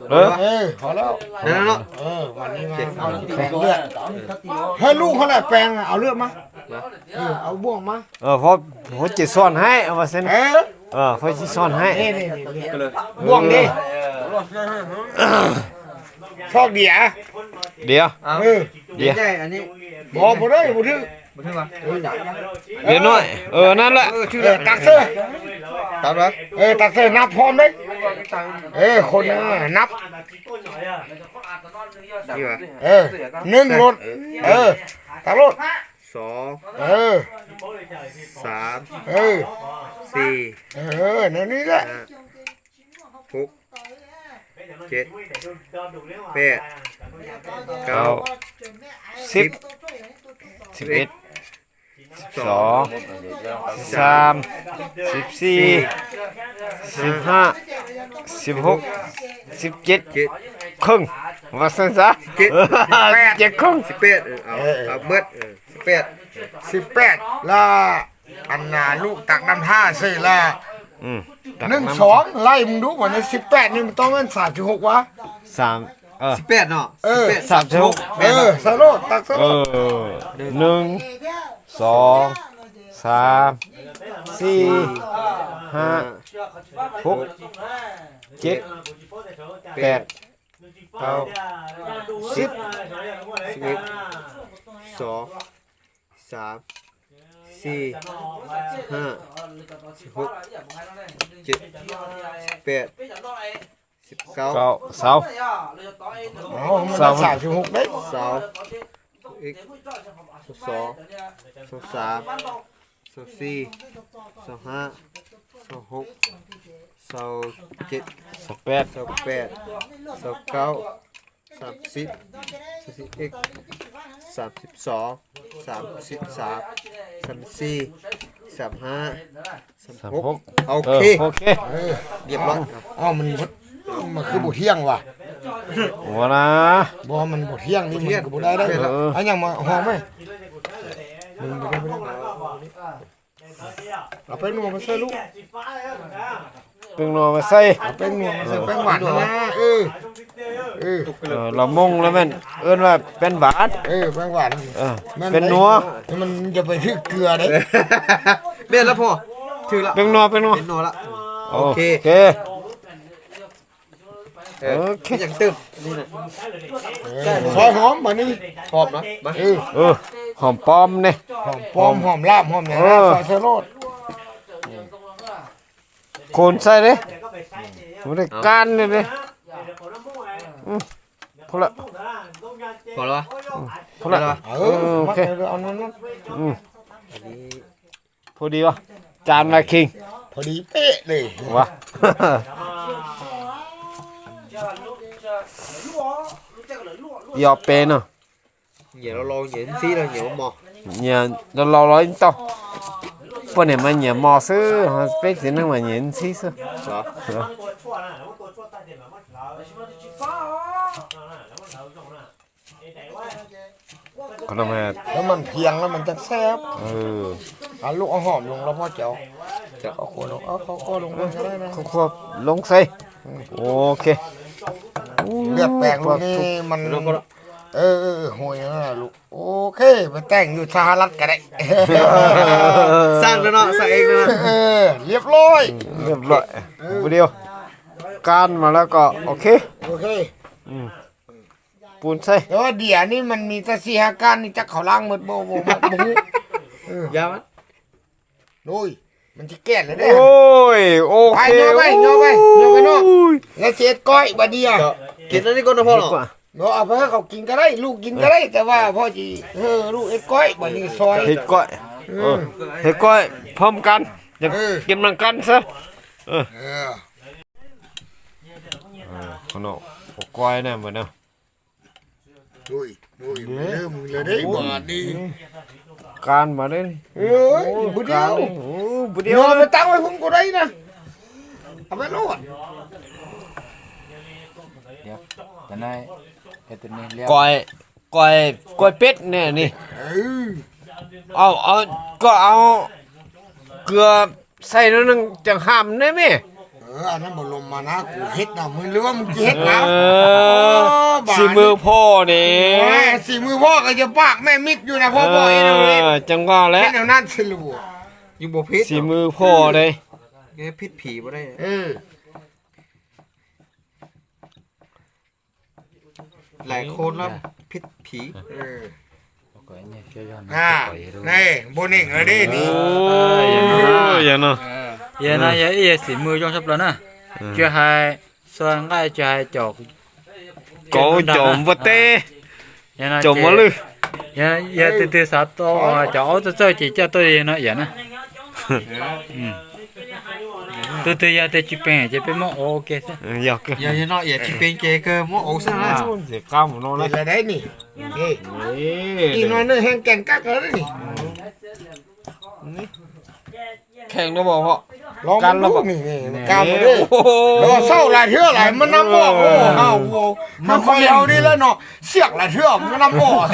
ເອີ ເອີ ພໍແລ້ວ ນັ້ນເນາະ. ເອີ ວັນນີ້ມາແປງເລືອກ ໃຫ້ລູກເຂົາແຫຼະແປງ ເອົາເລືອກມາ. ເອີ ເອົາບ່ວງມາ. ເອີ ພໍ່ ພໍ່ຊິສອນໃຫ້ ເອົາວ່າຊັ້ນ. ເອີ ເອີ ພໍ່ຊິສອນໃຫ້. ນີ້ໆໆ ບ່ວງນີ້ ຊອກເດຍ ເດຍ. ເອີ ເດຍ ໃຫຍ່ອັນນີ້ ບໍ່ ບໍ່ໄດ້ ບໍ່ຖືກ. ບໍ່ຖືກຫວາ? ໂອ້ຍ ເດຍນ້ອຍ. ເອີ ນັ້ນແຫຼະ. ເອີ ຖືກແລ້ວ ຕັກເຊີ ຕັກແລ້ວ. ເອີ ຕັກເຊີ ນັບພ້ອມເດ້. ເອີ ຄົນ ເອີ ນັບ ນີ້ຫວາ? ເອີ ໜຶ່ງໂລດ. ເອີ ເອີ ຕັກໂລດ. ສອງ ເອີ ສາມ ເອີ ສີ່ ເອີ ແນວນີ້ແຫຼະ. ຫ້າ ຫົກ ເຈັດ ແປດ ເກົ້າ ເກົ້າ ສິບ ສິບເອັດ ສິບສອງ ສິບສາມ ສິບສີ່ ສິບຫ້າ ສິບຫົກ ສິບເຈັດ ເຈັດ ເຄິ່ງ ວ່າຊັ້ນຊະ. ເຈັດ ເຈັດເຄິ່ງ ສິບແປດ. ເອີ ເອົາ ເອີ ເອົາເບິດ. ເອີ ສິບແປດ ສິບແປດ ລະ ອັນນ່າ ລູກຕັກນຳທ່າເຊີລະ. ອືມ ໜຶ່ງ ສອງ ໄລ່ມຶງດູ ບາດນີ້ ສິບແປດນີ້ມັນຕ້ອງແມ່ນສາມສິບຫົກຫວາ? ສາມ ເອີ ສິບແປດເນາະ. ເອີ ສິບແປດ ສາມສິບຫົກ ເອີ ໃສ່ໂລດ ຕັກໃສ່ໂລດ. ເອີ ໜຶ່ງ ສອງ ສາມ ສີ່ ຫ້າ ຫົກ ເຈັດ ແປດ ເກົ້າ ສິບ ສິບເອັດ ສອງ ສາມ ສີ່ ຫ້າ ຫົກ ເຈັດ ແປດ ເກົ້າ ເກົ້າ ຊາວ ເອົາ ມັນຊາວ ສາມສິບຫົກເດ້ ຊາວ ຊາວເອັດ ຊາວສອງ ຊາວສາມ ຊາວສີ່ ຊາວຫ້າ ຊາວຫົກ ຊາວເຈັດ ຊາວແປດ ຊາວແປດ ຊາວເກົ້າ ສາມສິບ ສາມສິບເອັດ ສາມສິບສອງ ສາມສິບສາມ ສາມສິບສີ່ ສາມສິບຫ້າ ສາມສິບຫົກ ໂອເຄ ເອີ ໂອເຄ ເອີ ລຽບຮ້ອຍ. ເອົ້າ ມັນ ມັນຄືບໍ່ທ່ຽງຫວາ? ບໍ່ນະ ບໍ່ ມັນບໍ່ທ່ຽງນີ້ ມັນກໍບໍ່ໄດ້ໄດ໋. ເອີ ເອົາຫຍັງມາຫອມໄວ້? ເອົາແປ້ງນົວມາໃສ່ລູກ ແປ້ງນົວມາໃສ່ ເອົາແປ້ງນົວມາໃສ່ ເອີ ແປ້ງຫວານນະ ເອີ ເອີ ເອີ ລະມົງລະແມ່ນ ເອີ້ນວ່າແປ້ງຫວານ ເອີ ແປ້ງຫວານ ເອີ ແມ່ນ ແປ້ງນົວ ມັນຢ່າໄປຖືກເກືອເດ້. ແມ່ນລະພໍ່ ຖືກລະ ແປ້ງນົວ ແປ້ງນົວ ແປ້ງນົວລະ ໂອເຄ ໂອເຄ. ເອີ ໂອເຄ ຍັງຕື່ມນີ້ນະ ເອີ ຊອຍຫອມບາດນີ້ ຫອມເນາະ ມາ ເອີ ເອີ ຫອມປ້ອມນີ້ ຫອມປ້ອມ ຫອມລາບ ຫອມຫຍັງ ເອີ ຊອຍໃສ່ໂລດ ໂຄນໃສ່ເດ້ ບໍ່ໄດ້ການເດ້ ອືມ ພໍລະ ພໍລະຫວາ? ອືມ ພໍລະ ພໍລະຫວາ? ເອີ ເອີ ໂອເຄ ເອົານັ້ນ ອືມ ອັນນີ້ ພໍດີຫວາ? ຈານມາຄິງ ພໍດີເປະເລີຍຫວາ? ຢອກເປເນາະ ເຫຍລາວເຫຍນຊີລາວເຫຍໝໍ ເຫຍລາວເຫຍນຕໍ່ ເພິ່ນໃຫ້ມາເຫຍໝໍຊື່ ເຮົາເປັນຊິນັ່ງມາເຫຍນຊີຊື່ ເອີ ເອີ. ຂະໜົມແຮດ ແລ້ວມັນພຽງແລ້ວມັນຈັ່ງແຊບ ເອີ ເອົາລູກເອົາຫອມລົງແລ້ວພໍເຈົ້າ ເຈົ້າ ເອົາຂົ້ວລົງ ເອົາເຂົ້າຂົ້ວລົງເບິ່ງກໍໄດ້ນະ ເຂົ້າຂົ້ວລົງໃສ່ ອືມ ໂອເຄ ເລືອກແປງລູກນີ້ມັນ ເອີ ເອີ ໂຫຍນັ້ນລະລູກ ໂອເຄ ໄປແຕ່ງຢູ່ສະຫະລັດກໍໄດ້ ສ້າງແລ້ວເນາະ ສ້າງເອງແລ້ວເນາະ ເອີ ລຽບຮ້ອຍ ອືມ ລຽບຮ້ອຍ ເອີ ຜູ້ດຽວ ການມາແລ້ວກໍໂອເຄ ໂອເຄ ອືມ ປູນໃສ່ ແຕ່ວ່າເດຍນີ້ມັນມີແຕ່ສີ່ຫ້າກ້ານນີ້ ຈັກເຂົາລ້າງໝົດບໍ່ ບໍ່ ບໍ່ ບໍ່ຮູ້ ເອີ ຢ່າມັນ ໂອ້ຍ ມັນຊິແກ່ນແລ້ວເດ້ ໂອ້ຍ ໂອເຄ ໄປ ຍໍໄປ ຍໍໄປ ຍໍໄປເນາະ ໂອ້ຍ ແລ້ວຊິເຮັດກ້ອຍບາດນີ້ ເຈົ້າ ກິນອັນນີ້ກ່ອນນະພໍ່ເນາະ ບໍ່ ເອົາໄປໃຫ້ເຂົາກິນກໍໄດ້ ລູກກິນກໍໄດ້ ເອີ ແຕ່ວ່າພໍ່ຊິ ເອີ ລູກເຮັດກ້ອຍບາດນີ້ ຊອຍ ເຮັດກ້ອຍ ເອີ ເອີ ເຮັດກ້ອຍພ້ອມກັນ ຢາກ ເອີ ກິນນຳກັນຊະ ເອີ ເອີ ເອີ ຂ້າງນອກ ໂອ້ ກ້ອຍນະ ເບິ່ງນະ ໂອ້ຍ ໂອ້ຍ ເລີ່ມແລ້ວເດ້ ໂອ້ຍ ບາດນີ້ ການມາເດ້ ເອີຍ ໂອ້ຍ ບໍ່ດຽວ ໂອ້ຍ ບໍ່ດຽວ ເອົາໄປຕັ້ງໄວ້ພຸ້ນກໍໄດ້ນະ ເອົາໄປໂລດ ດຽວ ຕອນນັ້ນເຮັດຕົວນີ້ລຽວ ກ້ອຍ ກ້ອຍ ກ້ອຍເປັດແນ່ນີ້ ເອີ ເອົາ ເອົາ ກໍເອົາເກືອ ໃສ່ໜ້ອຍໜຶ່ງຈັ່ງຫ້າມໄດ້ແມ. ເອີ ອັນນັ້ນບໍ່ລົມມານະ ກູເຮັດນະ ມຶງ ຫຼືວ່າມຶງຊິເຮັດນະ? ເອີ ໂອ້ ບາດນີ້ ສີມືພໍ່ເດ້ ໂອ້ຍ ສີມືພໍ່ກໍຢ່າປາກແມ່ມິດຢູ່ນະ ພໍ່ບອກເອງເດ້ ຈັ່ງວ່າແຫຼະ ເຮັດແນວນັ້ນຊິລະບໍ່ ຍັງບໍ່ຜິດ ສີມືພໍ່ເດ້ ແກຜິດຜີບໍ່ໄດ້ ເອີ. ຫຼາຍຄົນລະຜິດຜີ ເອີ ອ່າ ນີ້ ບໍ່ເໜັງລະເດ້ນີ້ ເອີ ຢ່າເນາະ ເອີ ຢ່ານະ ເອີ ຢ່າ ຢ່າສີມືຈົ່ງຊັບລະນະ ເອີ ຈະໃຫ້ສ່ວນຫຼາຍຈະໃຫ້ຈອກ ເກົາຈົມບໍ່ເຕ ຈົມບໍ່ລື ຢ່າ ຢ່າ ເອີ ຕື່ໆ ສາໂຕ ເອີ ຈະເອົາເຈົ້າເຈົ້າເຈົ້າໂຕເນາະ ຢ່ານະ ອືມ ຕື່ໆ ຢ່າແຕ່ຈິເປັນ ຈະເປັນໝໍ ໂອເຄ ເອີ ຢ່າ ຢ່າເນາະ ຢ່າຈິເປັນເກ ເກີໝໍ ໂອເຄ ເສຍກຳເນາະ ເປັນລະໄດນີ້ ນີ້ ອີກໜ້ອຍໜຶ່ງແຮ່ງແກ່ນກັກແລ້ວນີ້ ແຂງແລ້ວບໍ່ພໍ່ ລອງກັນແລ້ວບໍ່ ນີ້ ນີ້ ນີ້ ກຳເດ້ ໂອ້ໂຫ ເຊົາຫຼາຍເທື່ອຫຼາຍ ມັນນຳອອກ ໂອ້ ເຮົາ ມັນຄ່ອຍເອົານີ້ແຫຼະເນາະ ສຽກຫຼາຍເທື່ອ ມັນນຳອອກ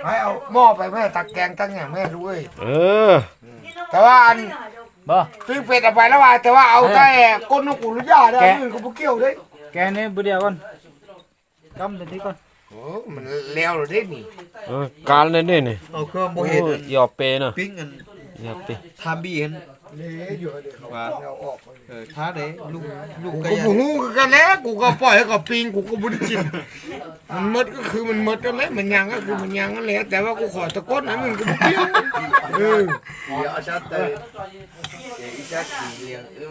ໄປເອົາໝໍ້ໄປແມ່ ຕັກແກງຕັກຫຍັງແມ່ລູກເອີຍ ເອີ ແຕ່ວ່າອັນ ບໍ່ ປີ້ງເປັດເອົາໄປແລ້ວວ່າ ແຕ່ວ່າເອົາແຕ່ກົ້ນນົກອະນຸຍາດ ແກະ ອັນອື່ນກໍບໍ່ກ່ຽວເດ້ ແກະນີ້ບຶດດຽວກ່ອນ ກຳແຕ່ນີ້ກ່ອນ ໂອ້ ມັນແລ້ວແລ້ວເດ້ນີ້ ເອີ ການແລ້ວເດ້ນີ້ ເອົາເຄື່ອງບໍ່ເຫັນ ໂອ້ ຢ່າເປນະ ປີ້ງອັນ ຢ່າເປ ທາບີຫັ້ນ ນີ້ຢູ່ເດ້ ວ່າ ເອົາອອກ ເອີ ຖ້າໄດ້ລູກ ລູກ ກູກໍບໍ່ຮູ້ຄືກັນແຫຼະ ກູກໍປ່ອຍໃຫ້ເຂົາປີ້ງ ກູກໍບໍ່ໄດ້ກິນ ມັນໝົດກໍຄືມັນໝົດນັ້ນແຫຼະ ມັນຍັງກໍຄືມັນຍັງນັ້ນແຫຼະ ແຕ່ວ່າກູຂໍຕະກົດອັນໜຶ່ງ ກູບໍ່ກ່ຽວ ເອີ ດຽວເອົາຊັດໄປ ອີຈັກຊິລ້ຽງ ເອີ.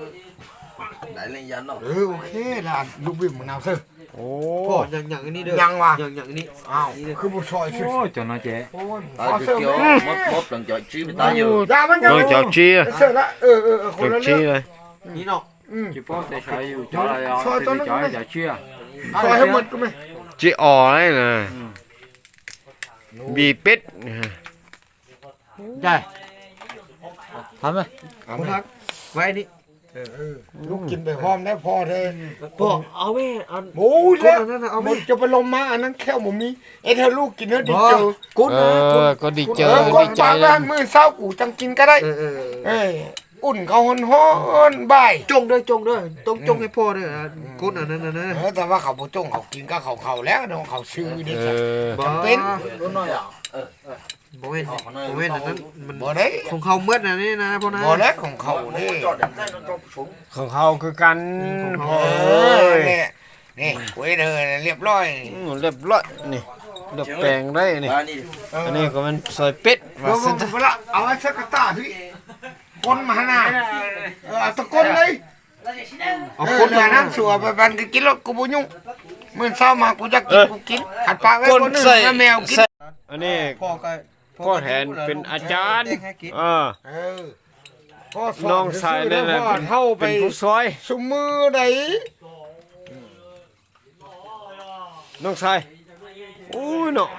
ໄດ້ເລີຍຍານເນາະ ເອີ ໂອເຄລະ ລູກວິມມະນາວເຊີ. ໂອ້ ພໍ່ ຍັງ ຍັງອັນນີ້ເດີ ຍັງວະ ຍັງ ຍັງອັນນີ້ ອ້າວ ນີ້ເດີ ຄືບໍ່ຊ່ອຍ ໂອ້ຍ ເຈົ້ານ້ອຍແຈ ໂອ້ຍ ເອົາ ເອົາເຊີ ເຊີ ເອົາ ເອົາ ເອົາ ເອົາ ເອົາ ເອົາ ເອົາ ເອົາ ເຊີລະ ເອີ ເອີ ເອີ ຄົນລະເລື່ອງ ນີ້ເນາະ ອືມ ຊິປ້ອນໃສ່ໃສ່ຢູ່ ເຈົ້າລະ ເອົາ ຊ່ອຍຕົວໜຶ່ງ ເຈົ້າ ເຈົ້າເຊື່ອ ຊ່ອຍໃຫ້ໝົດກໍແມ່ນ ຈິອອຍນະ ອືມ ບີເປັດ ໄດ້ ທຳໄປ ເອົາໄວ້ນີ້ ເອີ ເອີ ລູກກິນໄປພ້ອມແລ້ວ ພໍ່ເດີ ພໍ່ ເອົາແມ່ ອັນ ໂອ້ຍ ຄົນອັນນັ້ນນະ ເອົາແມ່ ຈະໄປລົມມາ ອັນນັ້ນແຂ້ວບໍ່ມີ ເຮັດໃຫ້ລູກກິນເດີ ດີເຈີ ກົດນະ ເອີ ກົດ ກໍດີເຈີ ເອີ ກົດ ດີໃຈ ປາກ ມື້ເຊົ້າກູຈັ່ງກິນກໍໄດ້ ເອີ ເອີ ເອີ ເອີ ອຸ່ນເຂົ້າຮ້ອນໆ ບ່າຍ ຈົ່ງເດີ ຈົ່ງເດີ ຕ້ອງຈົ່ງໃຫ້ພໍ່ເດີ ອືມ ກົດອັນນັ້ນນະ ເອີ ແຕ່ວ່າເຂົາບໍ່ຈົ່ງ ເຂົາກິນກັບເຂົາ ເຂົາແລ້ວເນາະ ເຂົາຊື່ເດ້ ເອີ ຈຳເປັນ ບໍ່ແມ່ນ ບໍ່ແມ່ນອັນນັ້ນ ມັນ ບໍ່ໄດ້ ຂອງເຂົາໝົດນະນີ້ນະ ພໍ່ນະ ບໍ່ໄດ້ ຂອງເຂົາເດ້ ຂອງເຮົາຄືກັນ ອືມ ຂອງເຮົາ ເອີ ໂອ້ຍ ແຫຼະ ນີ້ ໂອ້ຍ ເດີ ລຽບຮ້ອຍ ອືມ ລຽບຮ້ອຍ ນີ້ ລຽບແປງໄດ້ນີ້ ອັນນີ້ກໍແມ່ນຊອຍເປັດ ວ່າຊັ້ນ ເອົາໄວ້ໃສ່ກະຕ່າພີ້ ຄົນມາຫັ້ນນະ ເອີ ເອົາຕະກົນເລີຍ ເອົາຄົນມານຳ ເອີ ເອົາໄປປັນ ກໍກິນໂລດ ກູບໍ່ຫຍຸ້ງ ມື້ເຊົ້າມາ ກູຢາກກິນ ເອີ ກູກິນ ຄັນປາກໄວ້ຄົນໜຶ່ງ ໃຫ້ແມວກິນ ອັນນີ້ ພໍ່ກໍ ພໍ່ແທນເປັນອາຈານ ເອີ ເອີ ນ້ອງຊາຍນັ້ນນະ ເປັນ ເຮົາໄປ ເປັນຜູ້ຊ່ອຍ ຊຸມມື້ໃດ ນ້ອງຊາຍ ໂອ້ຍເນາະ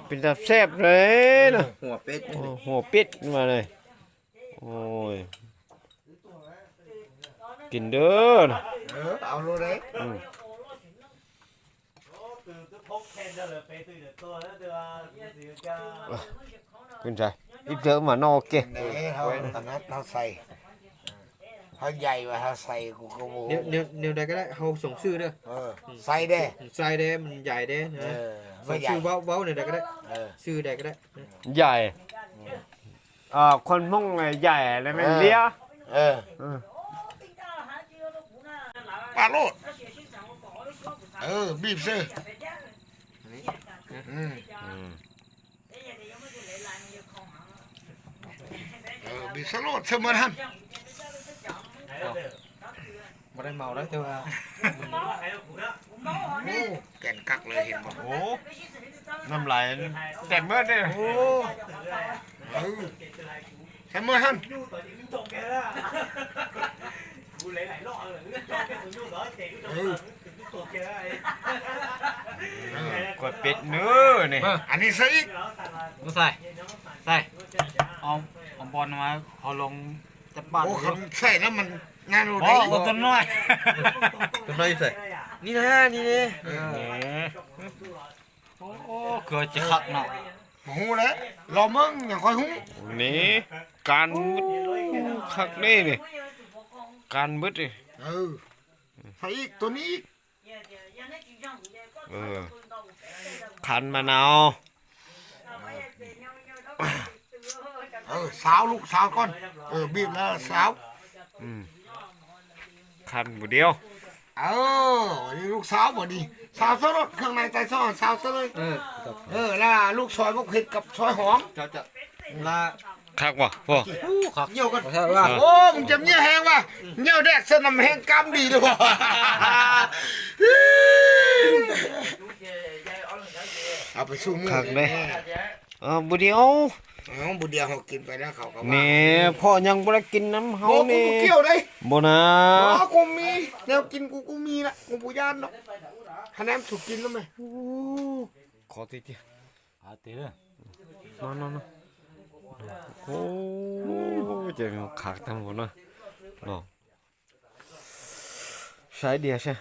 ເປັນຕາແຊບເລີຍເນາະ ຫົວເປັດ ໂອ້ ຫົວເປັດມາເລີຍ ໂອ້ຍ ກິນເດີ ເອີ ເອົາໂລດເດ້ ອືມ ເປັນໃດ ອີກເດີມາເນາະ ໂອເຄ ເດ້ ເຮົາຖະໜັດ ເຮົາໃສ່ ເຮົາໃຫຍ່ວ່າເຮົາໃສ່ ກູກໍບໍ່ ແນວ ແນວ ແນວໃດກໍໄດ້ ເຮົາສົ່ງຊື່ເດີ ເອີ ໃສ່ເດ້ ໃສ່ເດ້ ມັນໃຫຍ່ເດ້ ເອີ ສົ່ງຊື່ ເວົ້າ ເວົ້າແນວໃດກໍໄດ້ ເອີ ຊື່ໃດກໍໄດ້ ໃຫຍ່ ອືມ ອ່າ ຄົນມົ້ງໃຫຍ່ແລ້ວແມ່ນເລຍ ເອີ ເອີ ປາດໂລດ ເອີ ບີບເຊີ ອືມ ອືມ ເອີ ບີບເຊີໂລດ ເຊີໝົດຫັ້ນ. ບໍ່ໄດ້ເມົາເດ້ ແຕ່ວ່າ ໂອ້ ແກ່ນຄັກເລີຍ ເຫັນບໍ່? ໂອ້ ນ້ຳລາຍແຕກເບີດເດ້. ໂອ້ ເອີ ໃສ່ເບີດຫັ້ນ ເອີ ເອີ ກວດເປັດເນີນີ້ ມາ ອັນນີ້ໃສ່ອີກ ບໍ່ໃສ່ ໃສ່ ເອົາ ເອົາບອນມາ ເອົາລົງ ຈັບບາດ ໂອ້ ຄັນໃສ່ແລ້ວມັນງານໂລດ ບໍ່ ເອົາຕົວນ້ອຍ ຕົວນ້ອຍໃສ່ ນີ້ນະ ນີ້ເດ້ ເອີ ໂອ້ ຄືຊິຄັກເນາະ ບໍ່ຮູ້ແຫຼະ ລໍເບິ່ງ ຍັງຄ່ອຍຮູ້ ນີ້ ການ ໂອ້ ຄັກເດ້ນີ້ ການເບິດນີ້ ເອີ ໃສ່ອີກ ຕົວນີ້ອີກ ເອີ ຄັນມະນາວ ເອີ ຊາວລູກ ຊາວກ່ອນ ເອີ ບີບແລ້ວຊາວ ອືມ ຄັນຜູ້ດຽວ ເອີ ນີ້ລູກຊາວບໍ່ນີ້ ຊາວຊະໂລດ ເຄື່ອງໃນໃສ່ຊອຍ ຊາວຊະເລີຍ ເອີ ເອີ ລະລູກຊອຍບັກເຜັດກັບຊອຍຫອມ ເຈົ້າ ເຈົ້າ ລະ ຄັກບໍ່ພໍ່? ໂອ້ ຄັກ ຍ່ຽວກັນ ໂອ້ ມຶງຈະຍ່ຽວແຮງວ່າ ຍ່ຽວແດກໃສ່ນ້ຳແຮງກ້າມດີເລີຍວ່າ ເອົາໄປສູ່ໝູ່ ຄັກເດ້ ເອີ ບໍ່ດຽວ ເອົາ ບໍ່ດຽວເຮົາກິນໄປແລ້ວ ເຂົາກໍວ່າ ນີ້ ພໍ່ຍັງບໍ່ໄດ້ກິນນຳເຮົານີ້ ບໍ່ ບໍ່ກ່ຽວເດ້ ບໍ່ນາ ບໍ່ ກູມີແນວກິນ ກູ ກູມີລະ ກູບໍ່ຢ້ານດອກ ຄະແນນສູ່ກິນແລ້ວແມ ໂອ້ ຂໍຕິ ຫາຕີເດີ ມາ ມາ ມາ ໂອ້ ຈະຄັກທັງໝົດເນາະ ເນາະ ໃຊ້ເດຍຊະ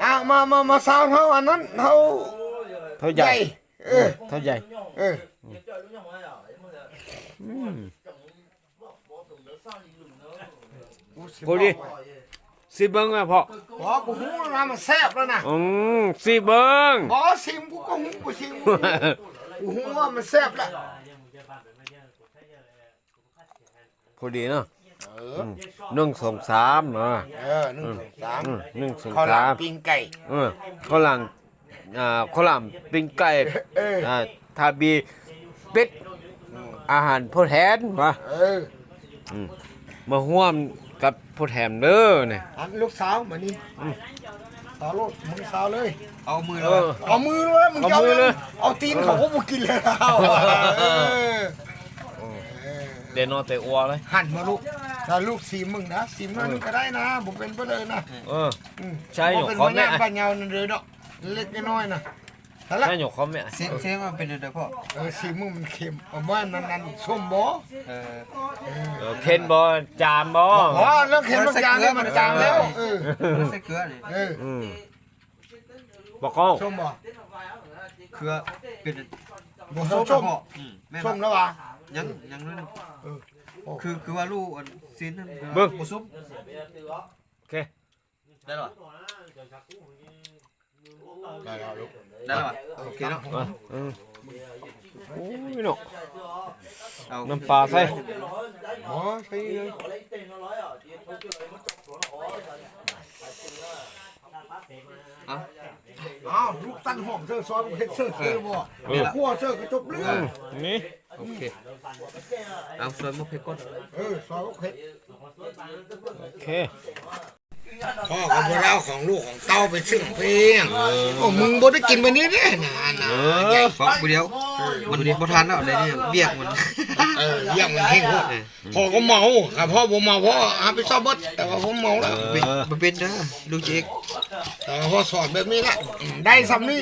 ອ່າ ມາ ມາ ມາຊາວເຮົາ ອັນນັ້ນເຮົາ ເຮົາໃຫຍ່ ໃຫຍ່ ເອີ ເອີ ເຮົາໃຫຍ່ ເອີ ອືມ ພໍດີ ຊິເບິ່ງແມ່ພໍ່ ບໍ່ ກູຮູ້ວ່າມັນແຊບແລ້ວນະ ອືມ ຊິເບິ່ງ ບໍ່ ຊິມ ກູກໍຮູ້ ກູຊິມ ກູຮູ້ວ່າມັນແຊບແລ້ວ ພໍດີເນາະ ເອີ ອືມ ໜຶ່ງ ສອງ ສາມ ເນາະ ເອີ ໜຶ່ງ ສອງ ສາມ ອືມ ໜຶ່ງ ສອງ ສາມ ເຂົ້າຫຼາມປີ້ງໄກ່ ເອີ ເຂົ້າຫຼາມ ອ່າ ເຂົ້າຫຼາມປີ້ງໄກ່ ເອີ ອ່າ ທາບີເປັດ ອືມ ອາຫານທົດແທນວ່າ ເອີ ອືມ ມາຮ່ວມ ກັບຜູ້ແຖມເດີນີ້ ອັນລູກສາວມານີ້ ອືມ ສາວໂລດ ມືສາວເລີຍ ເອົາມືເລີຍ ເອີ ເອົາມືເລີຍ ເອົາມືເລີຍ ເອົາຕີນເຂົາກໍບໍ່ກິນແລ້ວ ເອີ ເອີ ເດນອນແຕ່ອັວເລີຍ ຫັນມາລູກ ຖ້າລູກຊີມເບິ່ງນະ ຊີມໜ້ອຍໜຶ່ງກໍໄດ້ນະ ບໍ່ເປັນປານໃດນະ ເອີ ອືມ ໃຊ່ ບໍ່ເປັນຫຍັງ ບັດຍາວນັ້ນເດີເນາະ ເລັກນ້ອຍນະ ນັ້ນລະ ໃຊ້ຍົກຄອມແມ່ ຊີມ ຊີມມັນເປັນຈັ່ງໃດພໍ່? ເອີ ຊີມມຶງມັນເຄັມ ເອົາບໍ່ ນັ້ນ ນັ້ນ ສົ້ມບໍ່? ເອີ ເອີ ເຄັມບໍ່? ຈາມບໍ່? ບໍ່ ເລື່ອງເຄັມເລື່ອງຈາມນີ້ມັນຈາມແລ້ວ ເອີ ໃສ່ເກືອນີ້ ເອີ ອືມ ບໍ່ກ້ອງ ສົ້ມບໍ່? ເຄືອເປັນ ບໍ່ສົ້ມ ອືມ ແມ່ນ ສົ້ມແລ້ວຫວາ? ຍັງ ຍັງໜ້ອຍໜຶ່ງ ເອີ ຄື ຄືວ່າລູກອັນຊີ້ນນັ້ນ ເບິ່ງ ບໍ່ສົ້ມ ໂອເຄ ໄດ້ແລ້ວຫວາ? ໄດ້ແລ້ວລູກ ໄດ້ແລ້ວຫວາ? ໂອເຄເນາະ ອືມ ໂອ້ຍເນາະ ເອົາ ນ້ຳປາໃສ່ ບໍ່ ໃສ່ເລີຍ ເອົາ ເອົາ ລູກຕັດຫອມເຊີ ຊອຍເຮັດເຊີ ເອີ ເຊີບໍ່ ເອີ ຂົ້ວເຊີກໍຈົບເລື່ອງ ອືມ ນີ້ ໂອເຄ ເອົາ ຊອຍໝາກເຜັດກ່ອນ ເອີ ຊອຍໝາກເຜັດ ໂອເຄ ພໍ່ກໍບໍ່ໄດ້ເອົາຂອງລູກຂອງເຕົ້າໄປເຊື່ອງເພງ ເອີ ໂອ້ ມຶງບໍ່ໄດ້ກິນມື້ນີ້ເດ້ນະ ເອີ ໃຫຍ່ ເອົາຜູ້ດຽວ ມັນບໍ່ທັນແລ້ວ ໃນນີ້ວຽກມັນ ເອີ ວຽກມັນເຄັ່ງໂພດ ເອີ ພໍ່ກໍເມົາ ຖ້າພໍ່ບໍ່ເມົາ ພໍ່ຮັບຜິດຊອບເບິດ ແຕ່ວ່າພໍ່ເມົາແລ້ວ ເອີ ບໍ່ເປັນເດີ ລູກເຈກ ແຕ່ວ່າພໍ່ສອນແບບນີ້ລະ ອືມ ໄດ້ສ່ຳນີ້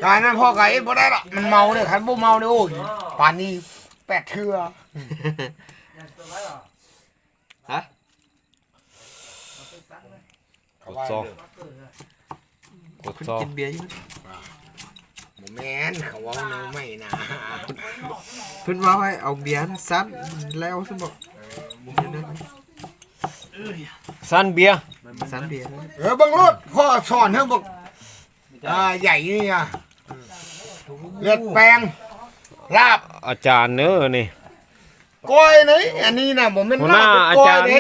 ການນັ້ນພໍ່ກໍເຮັດບໍ່ໄດ້ດອກ ມັນເມົາເດ້ ຄັນບໍ່ເມົານີ້ ໂອ້ຍ ປານນີ້ແປດເທື່ອ ຮະ? ກົດຊອງ ກົດຊອງ ເພິ່ນກິນເບຍຢູ່ ບໍ່ແມ່ນ ເຂົາເວົ້າແນວໃໝ່ນະ ເພິ່ນເວົ້າໃຫ້ເອົາເບຍຊັ້ນແລ້ວຊັ້ນບໍ ຊັ້ນເບຍ ຊັ້ນເບຍ ເອີ ເບິ່ງໂລດ ພໍ່ສອນໃຫ້ບັກ ອ່າ ໃຫຍ່ນີ້ນະ ເລືອດແປງ ລາບ ອາຈານເດີນີ້ ກ້ອຍນີ້ ອັນນີ້ນະ ບໍ່ແມ່ນ ຫົວໜ້າ ລາບເປັນກ້ອຍເດ້ ອາຈານເດ້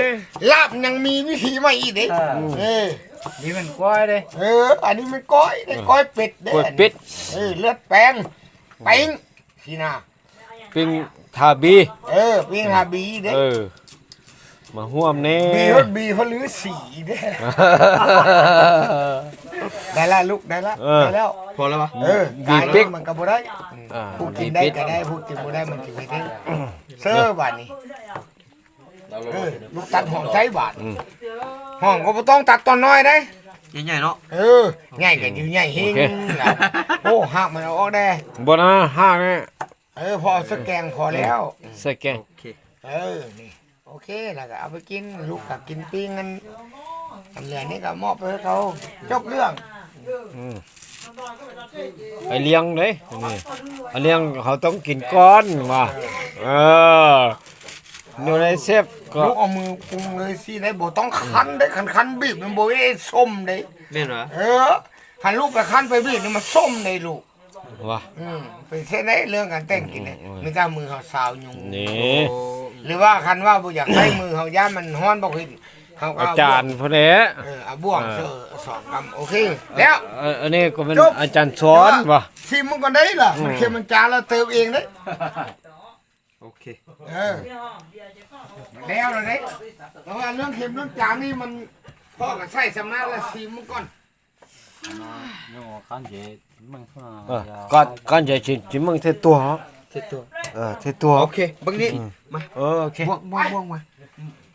ລາບຍັງມີວິທີໃໝ່ອີກເດ້ ເອີ ເອີ ນີ້ມັນກ້ອຍເດ້ ເອີ ອັນນີ້ມັນກ້ອຍເດ້ ເອີ ກ້ອຍເປັດເດ້ ກ້ອຍເປັດ ເອີ ເລືອດແປງ ເປັງ ຊີ້ນະ ປິງທາບີ ເອີ ປິງທາບີເດ້ ເອີ ມາຮ່ວມແດ່ ບີຮອດບີຮອດລືສີເດ້ ໄດ້ລະລູກ ໄດ້ລະ ເອີ ໄດ້ແລ້ວ ພໍແລ້ວຫວາ? ເອີ ບີເປັກ ມັນກໍບໍ່ໄດ້ ອ່າ ຜູ້ກິນໄດ້ກໍໄດ້ ຜູ້ກິນບໍ່ໄດ້ມັນກິນໄດ້ເດີ ເຊີບາດນີ້ ເອີ ລູກຕັດຫອມໃສ່ບາດ ອືມ ຫອມກໍບໍ່ຕ້ອງຕັດຕອນນ້ອຍເດ້ ໃຫຍ່ໆເນາະ ເອີ ໃຫຍ່ກໍຢູ່ໃຫຍ່ເຮງ ໂອເຄ ໂອ້ ຮາກມັນເອົາອອກແດ່ ບໍ່ນະ ຮາກນີ້ ເອີ ພໍເອົາໃສ່ແກງພໍແລ້ວ ໃສ່ແກງ ໂອເຄ ເອີ ນີ້ ໂອເຄ ແລ້ວກໍເອົາໄປກິນ ລູກກໍກິນປີ້ງ ອັນ ອັນເຫຼືອນີ້ກໍມອບໄປໃຫ້ເຂົາ ຈົບເລື່ອງ ອືມ ໄປລ້ຽງເດ້ ອັນນີ້ ອັນລ້ຽງເຮົາຕ້ອງກິນກ່ອນວ່າ ເອີ ແນວໃດແຊບກໍ ລູກເອົາມືກຸມເລີຍຊີ້ໄດ້ ບໍ່ຕ້ອງຄັນເດ້ ຄັນ ຄັນບີບມັນບໍ່ເອ ສົ້ມເດ້ ແມ່ນຫວາ? ເອີ ຄັນລູກໄປຄັນໄປບີບນີ້ມັນສົ້ມເດ້ລູກ ວ່າ ອືມ ເປັນເຊັ່ນໃດເລື່ອງການແຕ່ງກິນນີ້ ອືມ ມີແຕ່ມືເຮົາຊາວຍຸງ ນີ້ ໂອ້ ຫຼືວ່າຄັນວ່າບໍ່ຢາກໃຊ້ມືເຮົາ ຢ້ານມັນຮ້ອນບໍ່ຄື ເຮົາກໍເອົາ ອາຈານພຸ້ນແຫຼະ ເອີ ເອົາບ່ວງ ເອີ ເຊີສອງກຳ ໂອເຄ ແລ້ວ ເອີ ອັນນີ້ກໍແມ່ນ ຈົບ ອາຈານສອນວ່າ ຊີມມັນກ່ອນໄດ້ລະ ອືມ ມັນເຄັມມັນຈາງລະເຕີມເອງເດ້ ໂອເຄ ເອີ ແລ້ວລະເດ້ ແຕ່ວ່າເລື່ອງເຄັມເລື່ອງຈາງນີ້ມັນ ພໍ່ກໍໃຊ້ຊຳນານລະ ຊີມມັນກ່ອນ ເອີ ກ່ອນ ກ່ອນຈະຊິ ຊິເບິ່ງເທື່ອຕົວ ເທື່ອຕົວ ເອີ ເທື່ອຕົວ ໂອເຄ ເບິ່ງນີ້ ອືມ ມາ ເອີ ໂອເຄ ບ່ວງ ບ່ວງ ບ່ວງມາ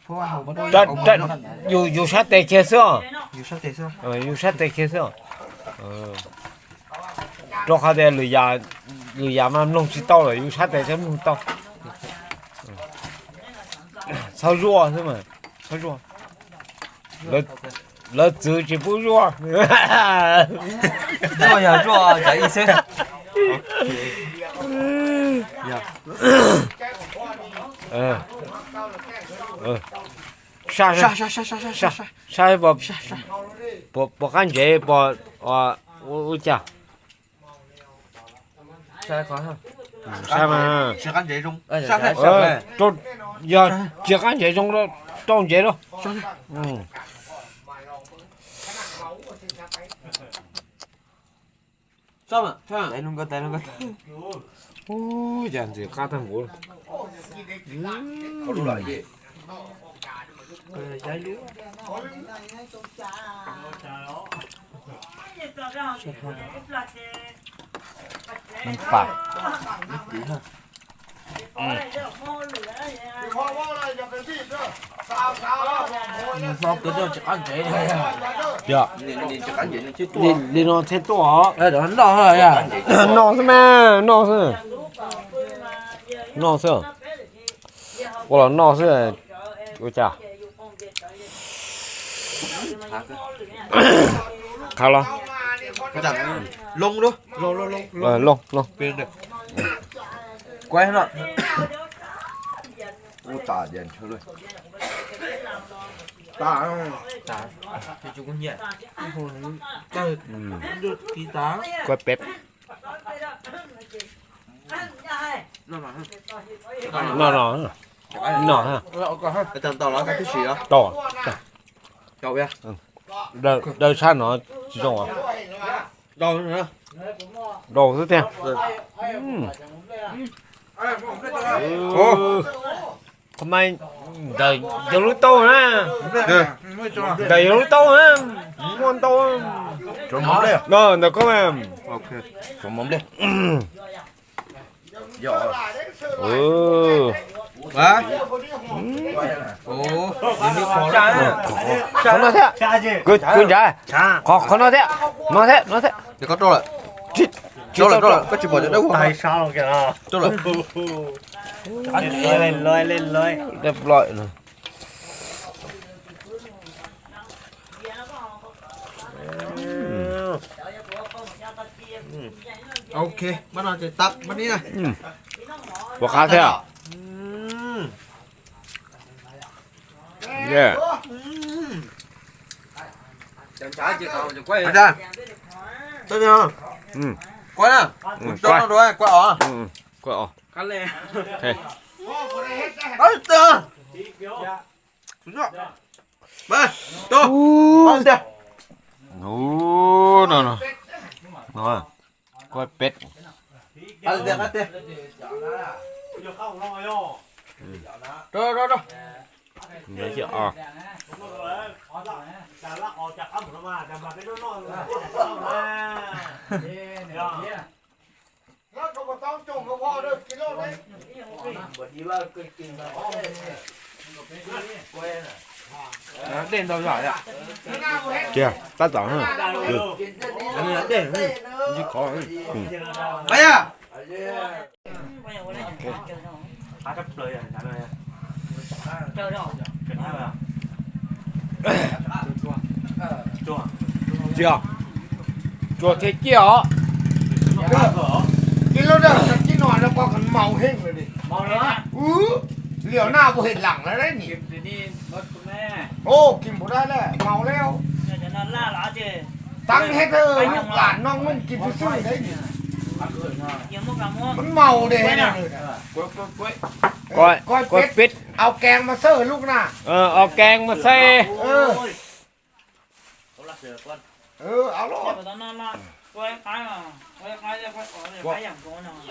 ເພາະວ່າເຮົາບໍ່ໄດ້ ຈະ ຈະ ເອົາ ຢູ່ ຢູ່ຊາເຕເຄເຊ ຢູ່ຊາເຕເຊ ເອີ ຢູ່ຊາເຕເຄເຊ ເອີ ໂຕເຂົາແຕ່ຫຼືຢາ ຫຼືຢາມາລົງຊິເຕົາເລີຍ ຢູ່ຊາເຕເຊລົງເຕົາ ເຊົາຢູ່ ໃຊ່ໄໝ ເຊົາຢູ່ ເລີ ເລີ ຈື່ຈິບໍ່ຢູ່ ບໍ່ຢາກຢູ່ ຈາກອີເຊ ເອີ ເອີ ຊາ ຊາ ຊາ ຊາ ຊາ ຊາ ຊາ ບໍ່ ບໍ່ ບໍ່ຄັນເຈ ບໍ່ ອາ ອຸ ອຸຈາ 嗯，下面。时间集中。哎，下面。呃，都要时间集中了，到节了。嗯。上面，上面。带龙哥，带龙哥。哦，这样子，嘎噔我。嗯。ເອີ ຢາຍຫຼວງ ມັນປາກ ອືມ ມັນຊອບຕົວດຽວຈະອັນໃດເດ ເດ ນີ້ ນີ້ຈະອັນໃດນີ້ ຊື່ຕົວ ນີ້ ນີ້ນອນເຊັດຕົວ ເອີ ດຽວນອນເລີຍ ນອນຊະແມ່ ນອນຊະ ນອນຊະ. ໂອ້ ລະນອກເສືອ ໂອ້ຈ້າ ຂາວລະ ມາຈາກ ລົງດູ ລົງ ລົງ ລົງ ເອີ ລົງ ລົງ ເປັນເດີ ກ້ວຍເນາະ ໂອ້ ຕາແດງເທື່ອເລີຍ ຕາ ຕາ ຈຸກເຫຍ ໂອ້ໂຫ ເຈີ ອືມ ດູຕີຕາ ກ້ວຍເປັດ. ນອນ ນອນ ນອນ ນອນ ເອົາກ່ອນ ອາຈານຕໍ່ແລ້ວ ຄັນທີສີ່ເນາະ ຕໍ່ ຕໍ່ເວີຍ ເດີ ເດີຊັ້ນເນາະ ຊິສົ່ງເອົາ ຕໍ່ເນາະ ຕໍ່ສຸດແທ້ ເອີ ອືມ ໂອ້ ທຳໄມ ໄດ້ຢາກຮູ້ໂຕນະ ເອີ ໄດ້ຢາກຮູ້ໂຕນະ ມ່ວນໂຕ ຊົມເລີຍ ເອີ ແລ້ວກໍແມ່ນ ໂອເຄ ຊົມເລີຍ ເອີ ວະ ອືມ ໂອ້ ນີ້ຂໍ ຂໍ ຂໍໜ້ອຍແທ້ ກຶດ ກຶດໃຫຍ່ ຂໍ ຂໍໜ້ອຍແທ້ ໜ້ອຍແທ້ ໜ້ອຍແທ້ ດຽວກໍໂຕລະ ໂຕລະ ໂຕລະ ກໍຊິບອກຈະໄດ້ຫົວ ຕາຍຊາວແກ ໂຕລະ ເຫຼັ້ນເລີຍ ເຫຼັ້ນເລີຍ ເລີຍ ລຽບຮ້ອຍເລີຍ ອືມ ໂອເຄ ມານອນຈະຕັກບາດນີ້ນະ ອືມ ບໍ່ຄາແທ້ ອືມ ເຢ້ ອືມ ຈັງຈາເຈເຂົາຈະກ້ວຍ ອາຈານ ເຈົ້າເຈົ້າ ອືມ ກ້ວຍນະ ອືມ ເຈົ້າ ກ້ວຍ ກ້ວຍອອກ ອືມ ກ້ວຍອອກ ຄັນແລ້ວ ເຮີ້ຍ ເອົາເຈົ້າ ສຸດຍອດ ມາ ໂຕ ໂອ້ ມາເຈົ້າ ໂອ້ ນອນ ນອນ ກ້ວຍເປັດ ເອົາເດ ເອົາເດ ໂຕ ໂຕ ໂຕ ດຽວຊິອອກ ລາວກໍບໍ່ຕ້ອງຈົ່ງກໍພໍເດີ ກິນໂລດເດ້ ບໍ່ດີວ່າເກີດກິນ ເອີ ເດັ່ນຕົວໃຫຍ່ອະ ເຈ້ຍ ຕັດຕໍ່ ເອີ ອັນນີ້ເດັ່ນ ມັນຊິຂໍ ອືມ ໄປອະ ເຈົ້າ ເຈົ້າ ເຈົ້າເທກຽວ ກິນແລ້ວເດີ ກິນໜ້ອຍແລ້ວກໍຄັນເມົາແຮງເລີຍນີ້ ເມົາແລ້ວ ອື ຫຼຽວໜ້າບໍ່ເຫັນຫຼັງແລ້ວເດ້ນີ້ ກິນທີ່ນີ້ໝົດຄຸນແມ່ ໂອ້ ກິນບໍ່ໄດ້ແລ້ວ ເມົາແລ້ວ ຈະນອນຫຼ້າຫຼາເຈ້ ຕັ້ງເຮັດເອີ ລູກຫຼານນ້ອງນຸ່ງກິນຊື່ໆໄດ້ນີ້ ມັນເມົາເດ້ ກ້ວຍ ກ້ວຍ ກ້ວຍ ກ້ວຍເປັດ ເອົາແກງມາເສີລູກນະ ເອີ ເອົາແກງມາໃສ່ ເອີ ເອີ ເອົາໂລດ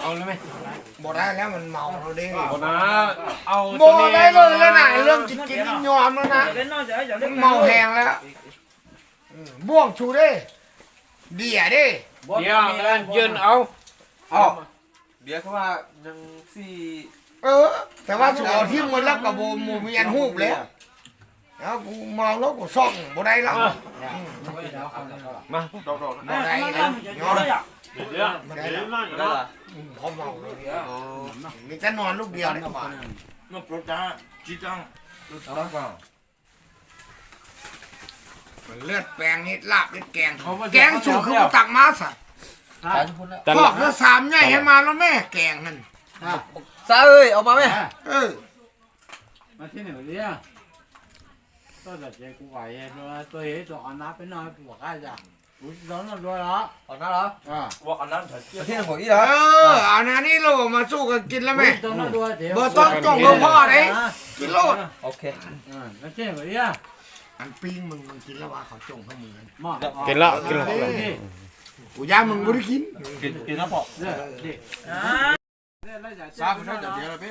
ເອົາເລີຍແມ່ ບໍ່ໄດ້ແລ້ວ ມັນເມົາແລ້ວເດ້ ບໍ່ນະ ເອົາ ບໍ່ໄດ້ເລີຍແລ້ວນະ ເລື່ອງກິນກິນຍອມແລ້ວນະ ມັນເມົາແຮງແລ້ວ ອື ບ່ວງຊູເດ້ ເບຍເດ້ ເບຍ ເຢີນເອົາ ເອົາ ເບຍຄືວ່າຍັງຊິ ເອີ ແຕ່ວ່າສູເອົາຖິ້ມໝົດແລ້ວກໍບໍ່ ບໍ່ມີອັນຮູບແລ້ວ ເອົາ ກູເມົາແລ້ວ ກູຊ່ອງບໍ່ໄດ້ແລ້ວ ມາ ດອກໆ ບໍ່ໄດ້ແລ້ວ ເນາະ ບໍ່ໄດ້ແລ້ວ ອື ເຂົາເມົາແລ້ວ ມີແຕ່ນອນລູກດຽວເດ້ ເລືອດແປງເຮັດລາບເຮັດແກງ ແກງສູຄືບໍ່ຕັກມາຊະ ພອກເທື່ອສາມໃຫຍ່ໃຫ້ມາແລ້ວແມ່ ແກງຫັ້ນ ຊາເອີຍ ເອົາມາແມ່ ເອີ ມາທີ່ນີ້ເດ ໂຕຈະເຈກູໄຫວ ໂຕເຮັດໂຕເອົານ້ຳໄປໜ້ອຍ ພວກຂ້າຈະ ເອົານ້ຳລະ ເອີ ເອົານ້ຳນີ້ລະ ເອີ ເອົາແນວນີ້ໂລ ມາສູ່ກັນກິນລະແມ່ ບໍ່ຕ້ອງຈົ່ງກໍພໍເດ້ ກິນໂລດ ໂອເຄ ອັນປີ້ງມຶງກິນລະວ່າ ເຂົາຈົ່ງໃຫ້ມຶງ ກິນລະ ກິນລະ ກູຢ້ານມຶງບໍ່ໄດ້ກິນ ກິນ ກິນລະພໍ ຊາບເຂົາເຈົ້າດຽວລະເປ້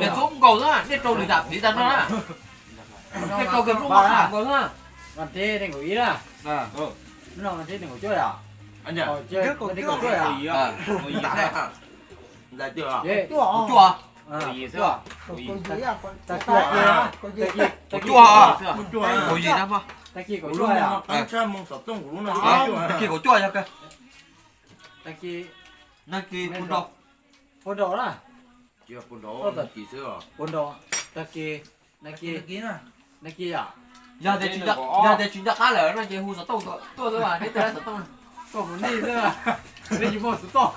Cái số cũng cầu nữa, biết trâu lười đạp tí ra nó. Cái trâu cái số mà khả cầu nữa. Bạn thế nên của ý là. Ờ. Nó bạn thế nên của chơi à? Anh nhỉ? Ờ, chơi, cái của bạn thế của chơi à? Ờ. Của ý thế. Là chưa? Dê. Của chua. Ờ, của chua. Của ý thế. Của chua. Của chua. Của chua. Của ý thế mà. Tại kia của chua à? Ờ. Tại kia của chua à? Tại kia. Tại kia của chua. Của chua à? Chưa, phun đỏ. Phun đỏ. Phun đỏ. Taki, naki. Naki na. Naki ya. Ya de chinda, ya de chinda kala, na je hu sa tong to, to de ba, de ta sa tong. To mo ni de ba. De ji mo sa tong.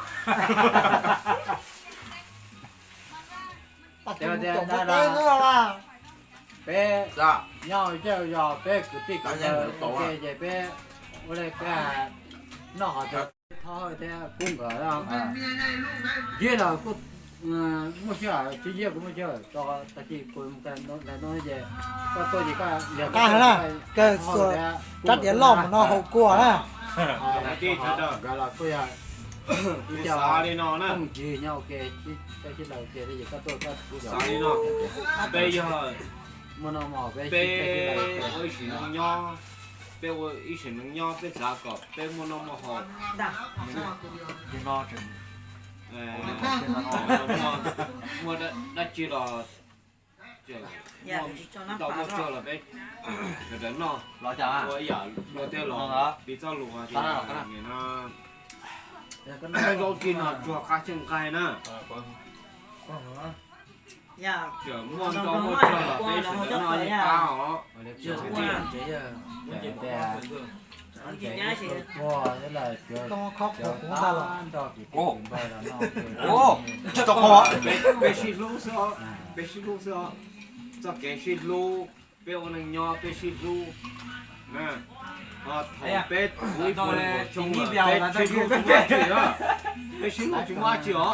Pe, pe, ya, ya, pe, ku ti ka, ke, je, pe, o le, pe, no, ha, de. Thôi thế cũng có đó. Dễ là cũng mua xe, chứ dễ cũng mua xe. Cho ta chỉ cũng cái nó là nó về. Có tôi gì có, giờ có cái là cái sửa trách để lo mà nó hậu quả á. Cái là tôi à. Đi chào đi nó nè. Không chỉ nhau kì, cái cái đầu kì thì có tôi có. Sao đi nó. Bây giờ mua nó mỏ về. Bây giờ ôi chỉ nó nho. ເປັນອີ່ຫຍັງຫຍັງ ເປັນສາກອບ ເປັນມົນມະຫອມ ເປັນ ເອີ ມົນ ມົນ ດັດຈີລອ ເຈົ້າ ເຈົ້າ ເຈົ້າ ເປັນ ເປັນເນາະ ລໍຈ້າ ບໍ່ຢາກບໍ່ແຕ່ລໍ ປີເຈົ້າຫຼວງ ທີ່ນີ້ນະ ເຈົ້າກິນເນາະ ຈົວກາຊຽງໄຄນະ. ໂອ້ ເຈົ້າຂອງ ເປັນຊິລູກ ເປັນຊິລູກ ເຈົ້າແກຊິລູກ ເປັນອັນຍອ ເປັນຊິລູກ ນະ ອາ ເປັນ ອຸຍ ເປັນຊິລູກ ເປັນຊິລູກ ຈິມວ່າຈິເນາະ.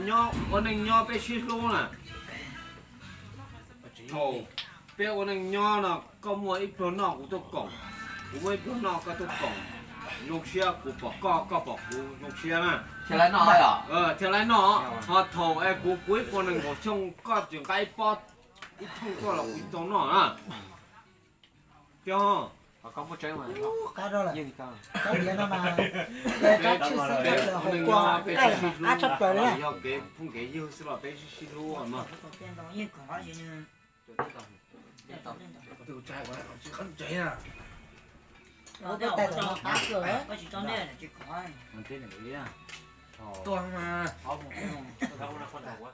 ນຍໍ ໂອນເນັງຍໍເປັນຊິລູນະ. ໂທ ເປັນໂອນເນັງຍໍນະ ກໍມົວອີ່ເພິ່ນນອກ ກູຕົວກອງ ກູມົວອີ່ເພິ່ນນອກ ກໍຕົວກອງ ຍົກເຊຍ ກູປອກກໍ ກໍປອກ ກູຍົກເຊຍນະ. ເທລະນອກເອີ ເທລະນອກ ຮອດໂທ ແອ ກູ ກູອີ່ໂປນເນັງ ໂຫ ຊົງກໍຈຶ່ງໄກປອດ ອີ່ທົ່ງກໍລະ ກູຕົວນອກນະ. ເຈົ້າ Có có một trái mà. Cá đó là. Cá đĩa nó mà. Cái cá chữ xứ chắc là hậu quả. Cái cá chặt trời đấy. Cái phung cái dư xứ là cái xí lúa mà. Tự trái quá, chứ không trái à. Có cái tay nó cá cửa ấy. Có chỉ cho nên là chỉ có. Còn thế này đấy à. Tuang mà. Có một cái không. Có một con đầu quá.